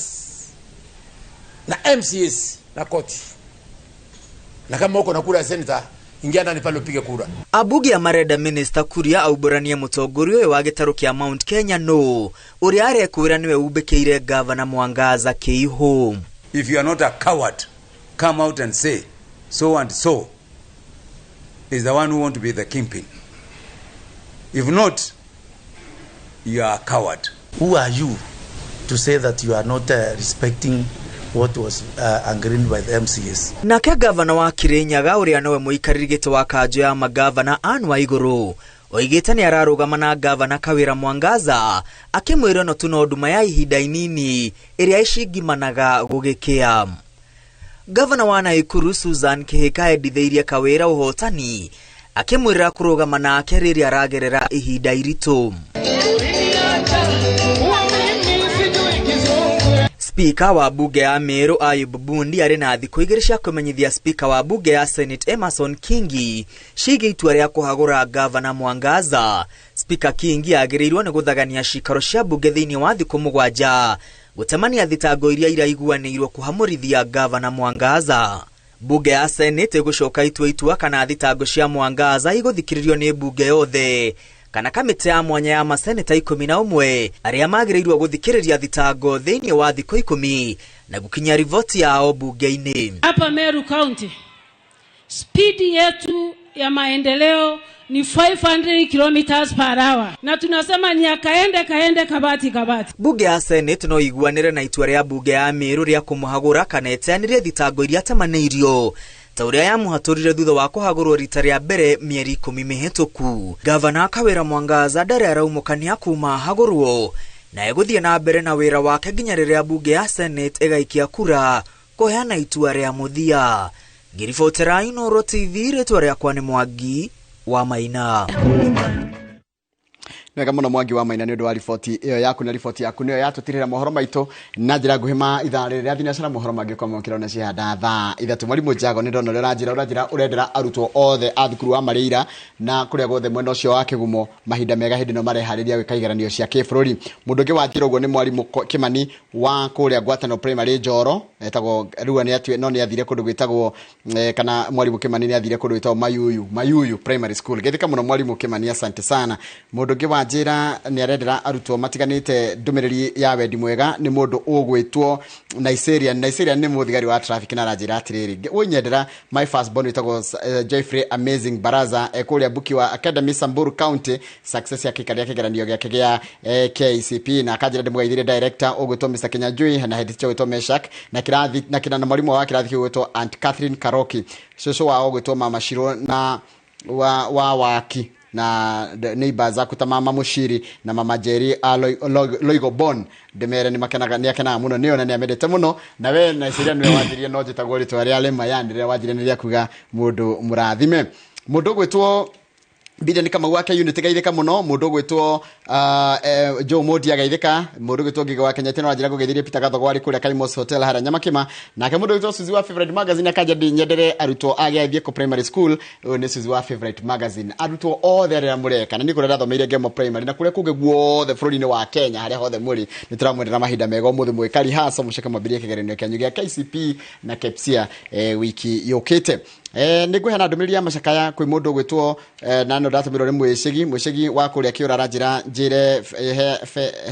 Speaker 26: na MCAs na koti. Na kama uko na kura ya senator, ingia ndani pale upige kura.
Speaker 23: Abugi amarenda Minister Kuria auboranie mũtongoria ũyũ wa gĩtarũ kĩa Mount Kenya no ũrĩa arekwĩra nĩwe umbĩkĩire gavana Mwangaza kĩihũ.
Speaker 24: If you are not a coward, come out and say so and so is the one who want to be the kingpin. If not, You are a coward.
Speaker 2: Who are you to say that you are not respecting what was agreed by the MCAs?
Speaker 23: Nake gavana wa Kirinyaga ũrĩa nowe mũikarĩri gĩtĩ wa kanjũ ya magavana Anne Waigũrũ oigĩte nĩ ararũgama na gavana Kawĩra Mwangaza akĩmwĩra no tu no nduma ya ihinda inini ĩrĩa ĩcingimanaga gũgĩkĩa. Gavana wa Naikuru Susan Kihika endithĩirie Kawĩra ũhotani akĩmwĩra kũrũgama nake rĩrĩa aragerera ihinda iritũ. Spika wa bunge ya Meru Ayub Bundi arĩ na thikũ igĩrĩ cia kũmenyithia spika wa bunge ya Senate Emerson Kingi ciĩgiĩ itua rĩa kũhagũra gavana Mwangaza. Spika Kingi agĩrĩirwo nĩ gũthagania cikaro cia bunge thĩinĩ wa thikũ 7 gũtemania thitango iria iraiguanĩirwo kũhamũrithia gavana Mwangaza. Bunge ya Senate ĩgũcoka itua kana thitango cia Mwangaza igũthikĩrĩrio nĩ bunge yothe kana kamĩtĩ ya mwanya ya maseneta 11 arĩa magĩrĩirwo gũthikĩrĩria thitango thĩinĩ wa thikũ 10 na gũkinyia riboti yao bunge-inĩ.
Speaker 3: Hapa Meru County spidi yetu ya maendeleo ni 500 kilometers per hour, na tunasema ni akaende kaende kabati kabati.
Speaker 23: Bunge ya Senate no iguanĩre na itua rĩa bunge ya Meru rĩa kũmũhagũra kana ĩteanĩrie thitango iria temanĩirio ta ũrĩa yamũhatũrire thutha wa kũhagũrwo rita rĩa mbere mĩeri 10 mĩhĩtũku. Gavana Kawĩra Mwangaza ndarĩ araumũkania kuma hagũrwo na egũthiĩ na mbere na wĩra wake nginya rĩrĩa bunge ya Senate ĩgaikia kura kũheana itua rĩa mũthia. Ngĩribotera Inooro TV, rĩtwa rĩakwa nĩ Mwangi wa Maina.
Speaker 1: Wega muno Mwangi wa Maina nĩ ũndũ wa riboti ĩyo yaku, na riboti yaku nĩyo yatũtirĩra mohoro maitũ na njĩra nguhĩ ma ithaa rĩrĩ rĩa thinacara. Mohoro mangĩ kwamũkĩra na cihanda thaa 3. Mwarimũ Njago nĩ ndona ũrĩa ũranjĩra ũrendera arutwo othe a thukuru wa Marĩira na kũrĩa guothe mwena ũcio wa Kĩgumo mahinda mega hĩndĩ ĩno mareharĩria gwĩka igeranio cia kĩbũrũri. Mũndũ ũngĩ wanjĩra ũguo nĩ mwarimũ Kĩmani wa kũrĩa Ngwatanĩro Primary Njoro, etagwo rĩu no nĩ athire kũndũ gwĩtagwo kana mwarimũ Kĩmani nĩ athire kũndũ gwĩtagwo Mayuyu Primary School. Geithĩka mũno mwarimũ Kĩmani, asante sana. Mũndũ ũngĩ wa njĩra nĩ arendera arutwo matiganĩte ndũmĩrĩri ya wendi mwega nĩ mũndũ ũgwĩtwo Nigeria. Nigeria nĩ mũthigari wa traffic na aranjĩra atĩrĩrĩ, ũnyendera my first born wĩtagwo Jeffrey Amazing Baraza kũrĩa Bukiwa Academy Samburu County, success yake karĩa kĩgeranio gĩake gĩa KCP, na akanjĩra ndĩmũgeithĩrie director ũgwĩtwo Mr Kinyanjui na head teacher ũgwĩtwo Meshak na kĩrathi na kĩna na mwarimũ wa kĩrathi kĩu ũgwĩtwo Aunt Catherine Karoki, cũcũ wao ũgwĩtwo Mama Shiro na wa waki na neighbors zaku ta mama Mushiri na mama Jerry Loigo Bon ndemere ni makenaga ni akenaga muno nio na ni amendete muno na we na ciria niwe wanjirie no njitagwo ritwa ria Lemayan riria wanjirie ni ria kuga mundu murathime. Mundu gwitwo Biden Kamau wake unit gaithika muno. Mundu gwitwo Joe Modi agaithika. Mundu gwitwo Ngiga wa Kenya tena wanjira kugeithirie Peter Gathogo ari kuria Kaimos Hotel haria Nyamakima. Nake mundu gwitwo Suzi wa Favorite Magazine akaja nyendere arutwo a Gĩthieko Primary School. Uyu ni Suzi wa Favorite Magazine, arutwo othe aria mureka na ni kuria ndathomeire Ngemo Primary na kuria kungi guothe bũrũri-inĩ wa Kenya haria hothe muri ni turamwendera mahinda mega umuthi mwikari haso muceke mwambirie kĩgeranio kĩanyu gĩa KCP na KPSEA wiki yũkĩte. Nĩ ngũheana ndũmĩrĩri ya macakaya kwĩ mũndũ ũgwĩtwo na no ndatũmĩrwo nĩ mwĩcigi wa kũrĩa kĩũra aranjĩra njĩre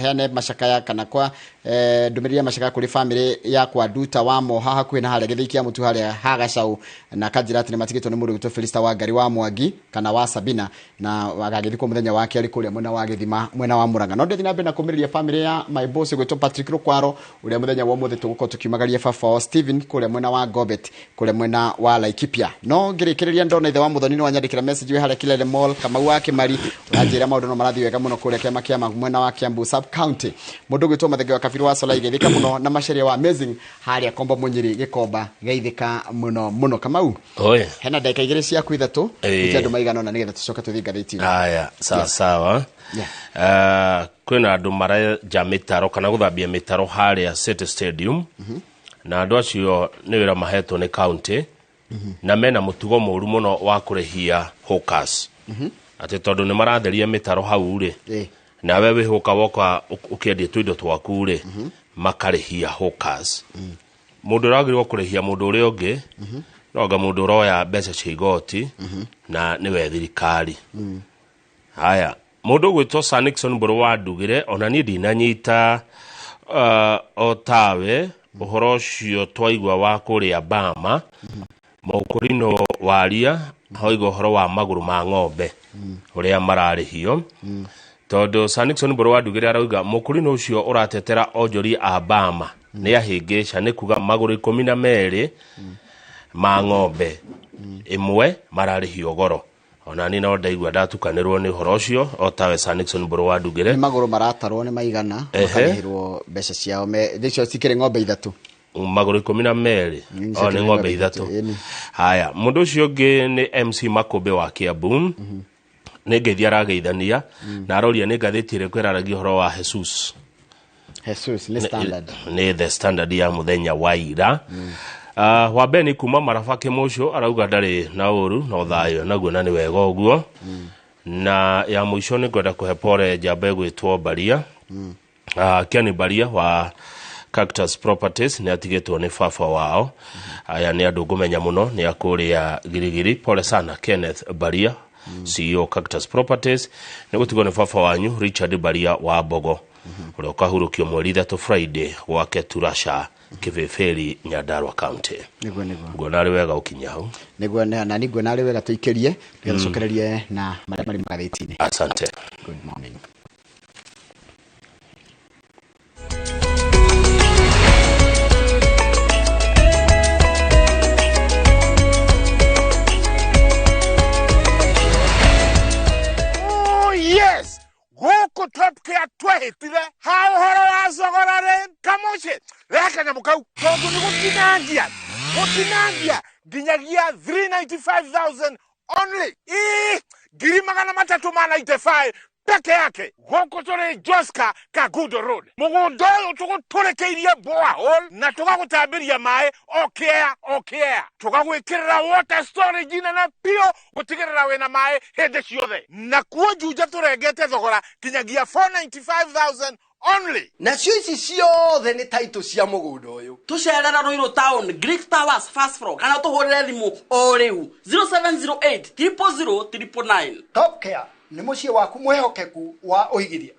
Speaker 1: heane macakaya kana kwa ndũmĩrĩri ya macakaya kũrĩ famĩlĩ ya kwa Nduta wa Moha hakuhĩ na harĩa gĩthĩi kĩa mũtu harĩa Hagacau, na akanjĩra atĩ nĩmatigĩtwo nĩ mũndũ ũgwĩtwo Felista wa Ngari wa Mwangi kana wa Sabina, na agagĩthikwo mũthenya wa kerĩ kũrĩa mwena wa Gĩthima mwena wa Murang'a. No ndĩthiĩ na mbere na kũmĩrĩria famĩlĩ ya my boss ũgwĩtwo Patrick Rukwaro ũrĩa mũthenya wa ũmũthĩ tũgũkorwo tũkiumagaria baba wao Stephen kũrĩa mwena wa Gobet kũrĩa mwena wa Laikipia. No ngĩrĩkĩrĩria ndona ithe wa Muthoni nĩ wanyandĩkĩra message wĩ harĩa Kilele Mall Kamau wa Kĩmari ũranjĩra maũndũ no marathiĩ wega mũno kũrĩa kĩama kĩa mwena wa Kiambu sub county. Mũndũ ũgwĩtwo Mathenge wa Kabiru wa Solai geithĩka mũno na Maceria wa Amazing harĩa Kombo Munyiri Gĩkomba geithĩka mũno mũno. Kamau,
Speaker 4: oye,
Speaker 1: hena ndagĩka igĩrĩ ciaku ithatũ ikia andũ maigana ũna nĩgetha tũcoke tũthiĩ ngathĩti-inĩ.
Speaker 4: Aya, sawa sawa. Kwĩna andũ marenja mĩtaro kana gũthambia mĩtaro harĩa City Stadium, na andũ acio nĩ wĩra mahetwo nĩ county, na mena mũtugo mũru mũno wa kũrĩhia hawkers, atĩ tondũ nĩ maratheria mĩtaro hau rĩ, nawe wĩhũka woka ũkĩendia tũindo twaku rĩ, makarĩhia hawkers. Mũndũ ũragĩrĩirwo kũrĩhia mũndũ ũrĩa ũngĩ no anga mũndũ ũroya mbeca cia igoti na nĩwe thirikari. Haya, mũndũ ũgwĩtwo Sir Nixon Mbũrũ wa Ndugĩre ona niĩ ndinanyita o tawe ũhoro ũcio twaigua wa kũrĩa Bama Mũkũrino waria hoiga ũhoro wa magũrũ ma ng'ombe ũrĩa mararĩhio. Tondũ Sir Nixon Mbũrũ wa Ndugĩre arauga mũkũrinũ ũcio ũratetera onjori a Bama nĩ ahĩngĩca, nĩ kuga magũrũ 12 ma ng'ombe ĩmwe mararĩhio goro. Ona niĩ no ndaigua ndatukanĩrwo nĩ ũhoro ũcio o tawe Sir Nixon Mbũrũ wa Ndugĩre.
Speaker 1: Nĩ magũrũ maratarwo nĩ maigana, makarĩhĩrwo mbeca ciao icio cikĩrĩ ng'ombe 3.
Speaker 4: Magũrũ 12 o nĩ ng'ombe 3. Haya, mũndũ ũcio ũngĩ nĩ MC Makũmbĩ wa Kiambu. Nĩ ngeithi arageithania na aroria nĩ ngathĩti ĩrĩkũ ĩraragia ũhoro wa Jesus.
Speaker 1: Jesus nĩ Standard.
Speaker 4: Nĩ The Standard ya mũthenya wa ira. Wa Beni kuma Maraba Kĩmũcio arauga ndarĩ na ũru no thayũ naguo na nĩ wega ũguo. Na ya mũico nĩ ngwenda kũhe pore njamba ĩgwĩtwo Baria. Ken Baria wa Cactus Properties nĩ atigĩtwo nĩ baba wao. Aya nĩ andũ ngũmenya mũno, nĩ akũrĩa Girigiri. Pole sana Kenneth Baria, CEO Cactus Properties, nĩ gũtigwo nĩ baba wanyu Richard Baria wa Mbogo, ũrĩa ũkahurũkio mweri 3 Friday gwake Turasha, Kĩbĩbĩri, Nyandarua County.
Speaker 1: Nĩguo nĩguo.
Speaker 4: Nguona arĩ wega ũkinya hau.
Speaker 1: Nĩguo na nĩguo arĩ wega tũikĩrie, nĩgetha tũcokererie na marĩa marĩ magathĩti-inĩ.
Speaker 4: Asante.
Speaker 1: Good morning.
Speaker 10: Yes, gũkũ Top Care twehĩtire ha ũhoro wa thogora rĩ kamũciĩ rehe kanyamũ kau tondũ nĩ gũtinangia nginyagia 395,000 only. Ii, 395,000 peke yake. Gũkũ tũrĩ Joska Kagundo Road. Mũgũnda ũyũ tũgũtũrĩkĩirie borehole na tũgagũtambĩria maĩ o kĩea o kĩea, tũgagwĩkĩrĩra water storage nene biũ gũtigĩrĩra wĩna maĩ hĩndĩ ciothe. Na kuo Juja tũrengete thogora kinyagia 495,000 only.
Speaker 5: Nacio ici ciothe nĩ title cia mũgũnda ũyũ.
Speaker 6: Tũcerera Ruiru Town, Greek Towers first floor, kana tũhũrĩre thimũ o rĩu 0708 000 999.
Speaker 5: Top Care nĩ mũciĩ waku mwĩhokeku wa ũigithia.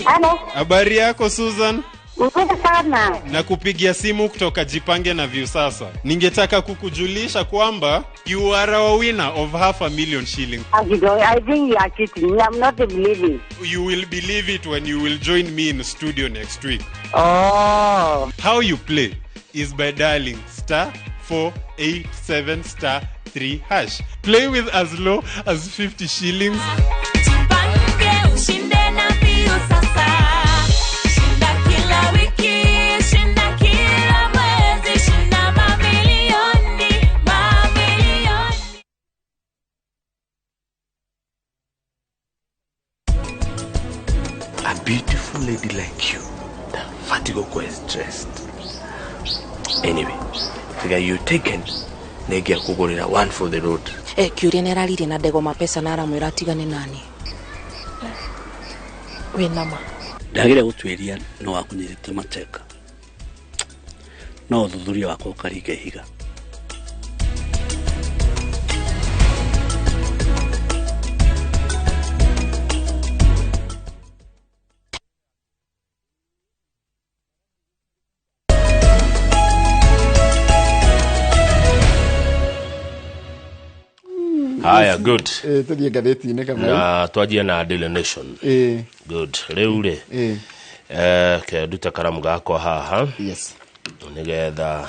Speaker 7: Halo.
Speaker 8: Habari yako Susan?
Speaker 7: Mzuri sana.
Speaker 8: Nakupigia simu kutoka Jipange na Viusasa. Ningetaka kukujulisha kwamba you are a winner of 500,000 shillings.
Speaker 7: I think you are cheating. I'm not believing.
Speaker 8: You will believe it when you will join me in studio next week.
Speaker 7: Oh.
Speaker 8: How you play is by dialing star 487 star 3 hash. Play with as low as 50 shillings.
Speaker 11: Jipange ushinde na Viusasa. Shinda kila wiki, shinda kila mwezi, shinda mamilioni, mamilioni.
Speaker 12: A beautiful lady like you, the Fatigo is dressed. Anyway, figure you taken negia kugurira one for the road.
Speaker 27: Kiuria nĩ araririe na ndego mapesa na aramwĩra atigane nani. Wĩna ma.
Speaker 28: Ndagĩrĩire gũtuĩria no wakunyitĩte mateka. No ũthuthuria wakwa ũkaringa ihiga.
Speaker 4: Haya, good.
Speaker 1: Tuthiĩ ngathĩti-inĩ Kamau.
Speaker 4: Na twanjie na Daily Nation. Good. Rĩu rĩ, ke ndute karamu gakwa haha.
Speaker 1: Yes.
Speaker 4: Nĩgetha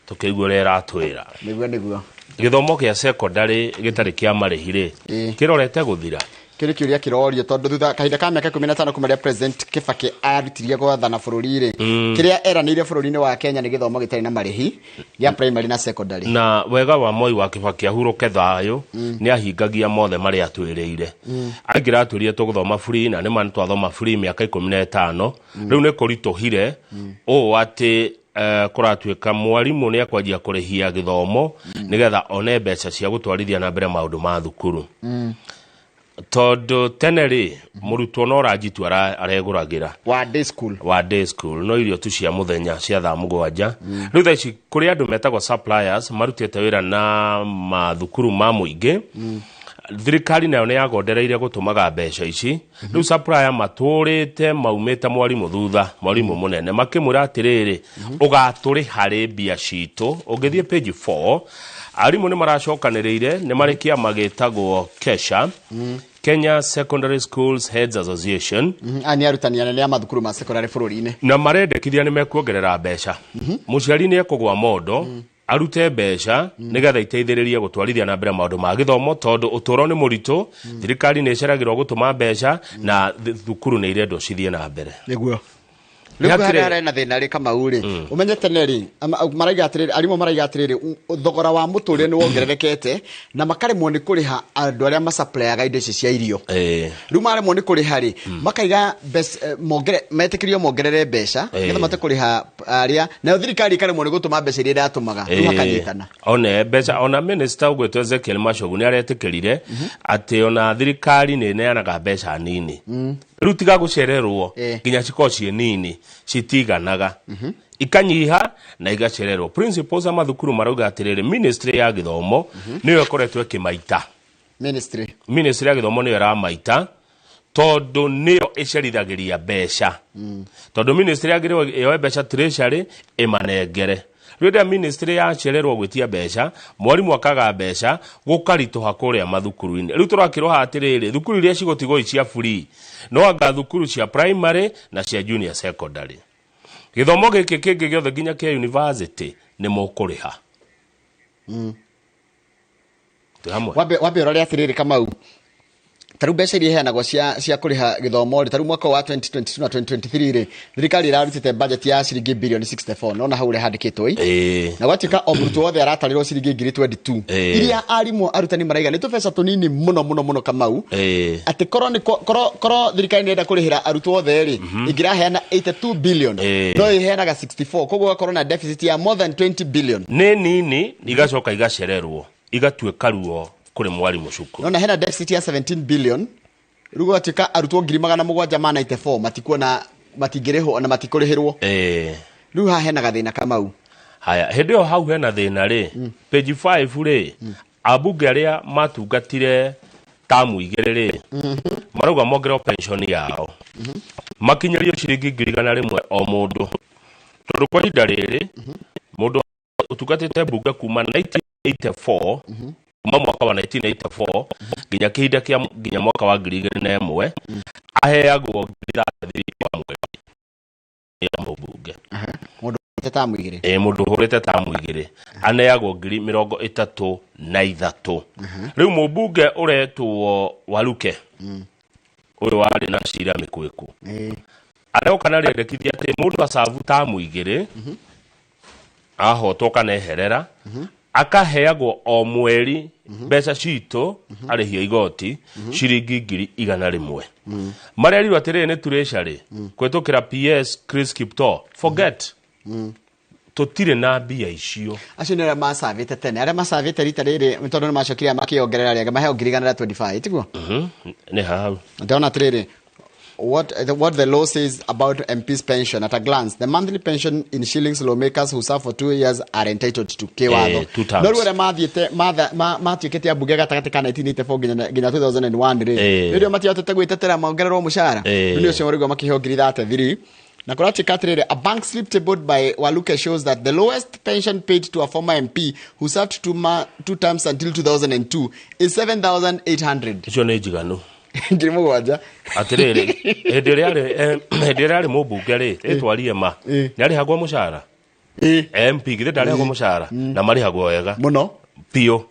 Speaker 4: tũkĩigue ũrĩa ĩratwĩra.
Speaker 1: Nĩguo nĩguo.
Speaker 4: Gĩthomo kĩa secondary gĩtarĩ kĩa marĩhi rĩ, kĩrorete gũthira.
Speaker 1: Kĩrĩ kĩũria kĩrorio tondũ thutha kahinda ka mĩaka 15 kuma rĩrĩa President Kibaki arutirie gwathana bũrũri rĩ, kĩrĩa eranĩire bũrũri-inĩ wa Kenya nĩ gĩthomo gĩtarĩ na marĩhi gĩa primary na secondary.
Speaker 4: Na wega wa Moi wa Kibaki ahurũke thayũ, nĩ ahingagia mothe marĩa atwĩrĩire. Aingĩra atwĩrire tũgũthoma free na nĩ ma nĩtwathoma free mĩaka 15. Rĩu nĩ kũritũhire ũũ atĩ kũratuĩka mwarimũ nĩ akwanjia kũrĩhia gĩthomo nĩgetha one mbeca cia gũtwarithia na mbere maũndũ ma thukuru. Tondũ tene rĩ, mũrutwo no ranji tu aregũragĩra
Speaker 1: wa day school,
Speaker 4: wa day school no irio tu cia mũthenya cia thaa 7. Rĩu thaa ici kũrĩ andũ metagwo suppliers marutĩte wĩra na mathukuru ma mũingĩ. Thirikari nayo nĩ yagondereire gũtũmaga mbeca ici. Rĩu supplier matũrĩte maumĩte mwarimũ thutha, mwarimũ mũnene makĩmwĩra atĩrĩrĩ, ũgatũrĩha rĩ mbia citũ? Ũngĩthiĩ page 4, arimũ nĩ maracokanĩrĩire, nĩ marĩ kĩama gĩtagwo KESHA, Kenya Secondary Schools Heads Association.
Speaker 1: Aya nĩ arutani anene a mathukuru ma secondary bũrũri-inĩ.
Speaker 4: Na marendekithia nĩ mekuongerera mbeca. Mũciari nĩ ekũgwa mondo arute mbeca nĩgetha iteithĩrĩrie gũtwarithia na mbere maũndũ ma gĩthomo, tondũ ũtũũro nĩ mũritũ, thirikari nĩ ĩceragĩrwo gũtũma mbeca na thukuru nĩ irendwo cithiĩ na mbere.
Speaker 1: Nĩguo.
Speaker 4: Nĩ
Speaker 1: Rĩu
Speaker 4: hakĩrĩ-
Speaker 1: harĩa harĩ na thĩna rĩ, Kamau rĩ, ũmenye tene rĩ, maraiga atĩrĩrĩ, arimũ maraiga atĩrĩrĩ, thogora wa mũtũrĩre nĩ wongererekete na makaremwo nĩ kũrĩha andũ arĩa macaplayaga indo ici cia irio. Rĩu maremwo nĩ kũrĩha rĩ, makaiga metĩkĩrio mongerere mbeca nĩgetha mahote kũrĩha arĩa, nayo thirikari ĩkaremwo nĩ gũtũma mbeca iria ĩratũmaga. Rĩu hakanyitana.
Speaker 4: One mbeca, ona minister ũgwĩtwo Ezekiel Machogu nĩ aretĩkĩrire atĩ ona thirikari nĩ ĩneanaga mbeca nini. Rĩu tiga gũcererwo, nginya cikorwo ciĩ nini citiganaga, ikanyiha na igacererwo. Principals a mathukuru marauga atĩrĩrĩ, ministry ya gĩthomo nĩyo ĩkoretwo ĩkĩmaita.
Speaker 1: Ministry.
Speaker 4: Ministry ya gĩthomo nĩyo ĩramaita, tondũ nĩyo ĩcerithagĩria mbeca, tondũ ministry yagĩrĩirwo yoe mbeca treasury ĩmanengere. Rĩu rĩrĩa ministry yacererwo gwĩtia mbeca, mwarimũ akaga mbeca, gũkaritũha kũrĩa mathukuru-inĩ. Rĩu tũrakĩrwo haha atĩrĩrĩ, thukuru iria cigũtigwo i cia free no anga thukuru cia primary na cia junior secondary. Gĩthomo gĩkĩ kĩngĩ gĩothe nginya kĩa university nĩ mũkũrĩha. Twĩ hamwe.
Speaker 1: Wambe ũrore atĩrĩrĩ, Kamau, tarĩu mbeca iria iheanagwo cia kũrĩha gĩthomo rĩ, tarĩu mwaka wa 2022 na 2023 rĩ, thirikari ĩrarutĩte budget ya ciringi bilioni 64, nona hau ũrĩa handĩkĩtwo ĩ. Na gwatuĩka o mũrutwo wothe aratarĩrwo ciringi ngiri 22, iria arimũ arutani maraiga nĩ tũbeca tũnini mũno mũno mũno, Kamau, atĩ korwo nĩ korwo thirikari nĩ ĩrenda kũrĩhĩra arutwo othe rĩ, ĩngĩraheana 82 billion, no ĩheanaga 64, koguo gũgakorwo na deficit ya more than 20 billion.
Speaker 4: Nĩ nini, igacoka igacererwo, igatuĩka ruo kũrĩ mwarimũ cukuru.
Speaker 1: Nona hena deficit ya 17 billion. Rĩu gũgatuĩka arutwo ngiri magana mũgwanja ma 94 matikuona, matingĩrĩhwo na matikũrĩhĩrwo. Rĩu haha hena gathĩna, Kamau.
Speaker 4: Haya, hĩndĩ ĩyo hau hena thĩna rĩ, page 5 rĩ, ambunge arĩa matungatire tamu 2 rĩ, marauga mongererwo pension yao, makinyĩrio ciringi ngiri igana rĩmwe o mũndũ, tondũ kwa ihinda rĩrĩ mũndũ ũtungatĩte mbunge kuma 1984, kuma mwaka wa 1984 nginya kĩhinda kĩa nginya mwaka wa 2001, aheagwo ngiri 33 kwa mweri ya mũmbunge.
Speaker 1: Mũndũ ũhũrĩte tamu 2.
Speaker 4: Ĩ, mũndũ ũhũrĩte tamu 2 aneagwo ngiri mĩrongo ĩtatũ na ithatũ. Rĩu mũmbunge ũretwo Waluke, ũyũ warĩ na cira mĩkwĩku, aroka na rĩendekithia atĩ mũndũ acabu tamu 2 ahotwo kana eherera, akaheagwo o mweri mbeca citũ arĩhio igoti ciringi ngiri igana rĩmwe. Marerirwo atĩrĩrĩ nĩ treasury kũhĩtũkĩra PS Chris Kiptoo, forget, tũtirĩ na mbia icio.
Speaker 1: Acio nĩ arĩa macavĩte tene, arĩa macavĩte rita rĩrĩ, nĩ tondũ nĩ macokire makĩongerera rĩangĩ maheo ngiri igana rĩa 25, tiguo?
Speaker 4: Nĩ hau.
Speaker 1: Ndĩrona atĩrĩrĩ, what the law says about MP's pension at a glance: the monthly pension in shillings lawmakers who serve for 2 years are entitled to kĩwatho.
Speaker 4: 2 terms.
Speaker 1: No rĩu arĩa mathiĩte matuĩkĩte ambunge gatagatĩ ka 1984 nginya 2001 rĩ, rĩrĩa matiahotete gwĩtetera mongererwo mũcara, rĩu nĩ ũcio marauga makĩheo ngiri 33. Na kũratuĩka atĩrĩrĩ, a bank slip tabled by Waluke shows that the lowest pension paid to a former MP who served 2 terms until 2002 is 7,800.
Speaker 4: Icio nĩ njiganu.
Speaker 1: Ngiri mũgwanja.
Speaker 4: Atĩrĩrĩ, hĩndĩ ĩrĩa arĩ mũmbunge rĩ, ĩtwarie ma nĩ arĩhagwo mũcara. MP githĩ ndarĩhagwo mũcara? Na marĩhagwo wega
Speaker 1: mũno
Speaker 4: biũ.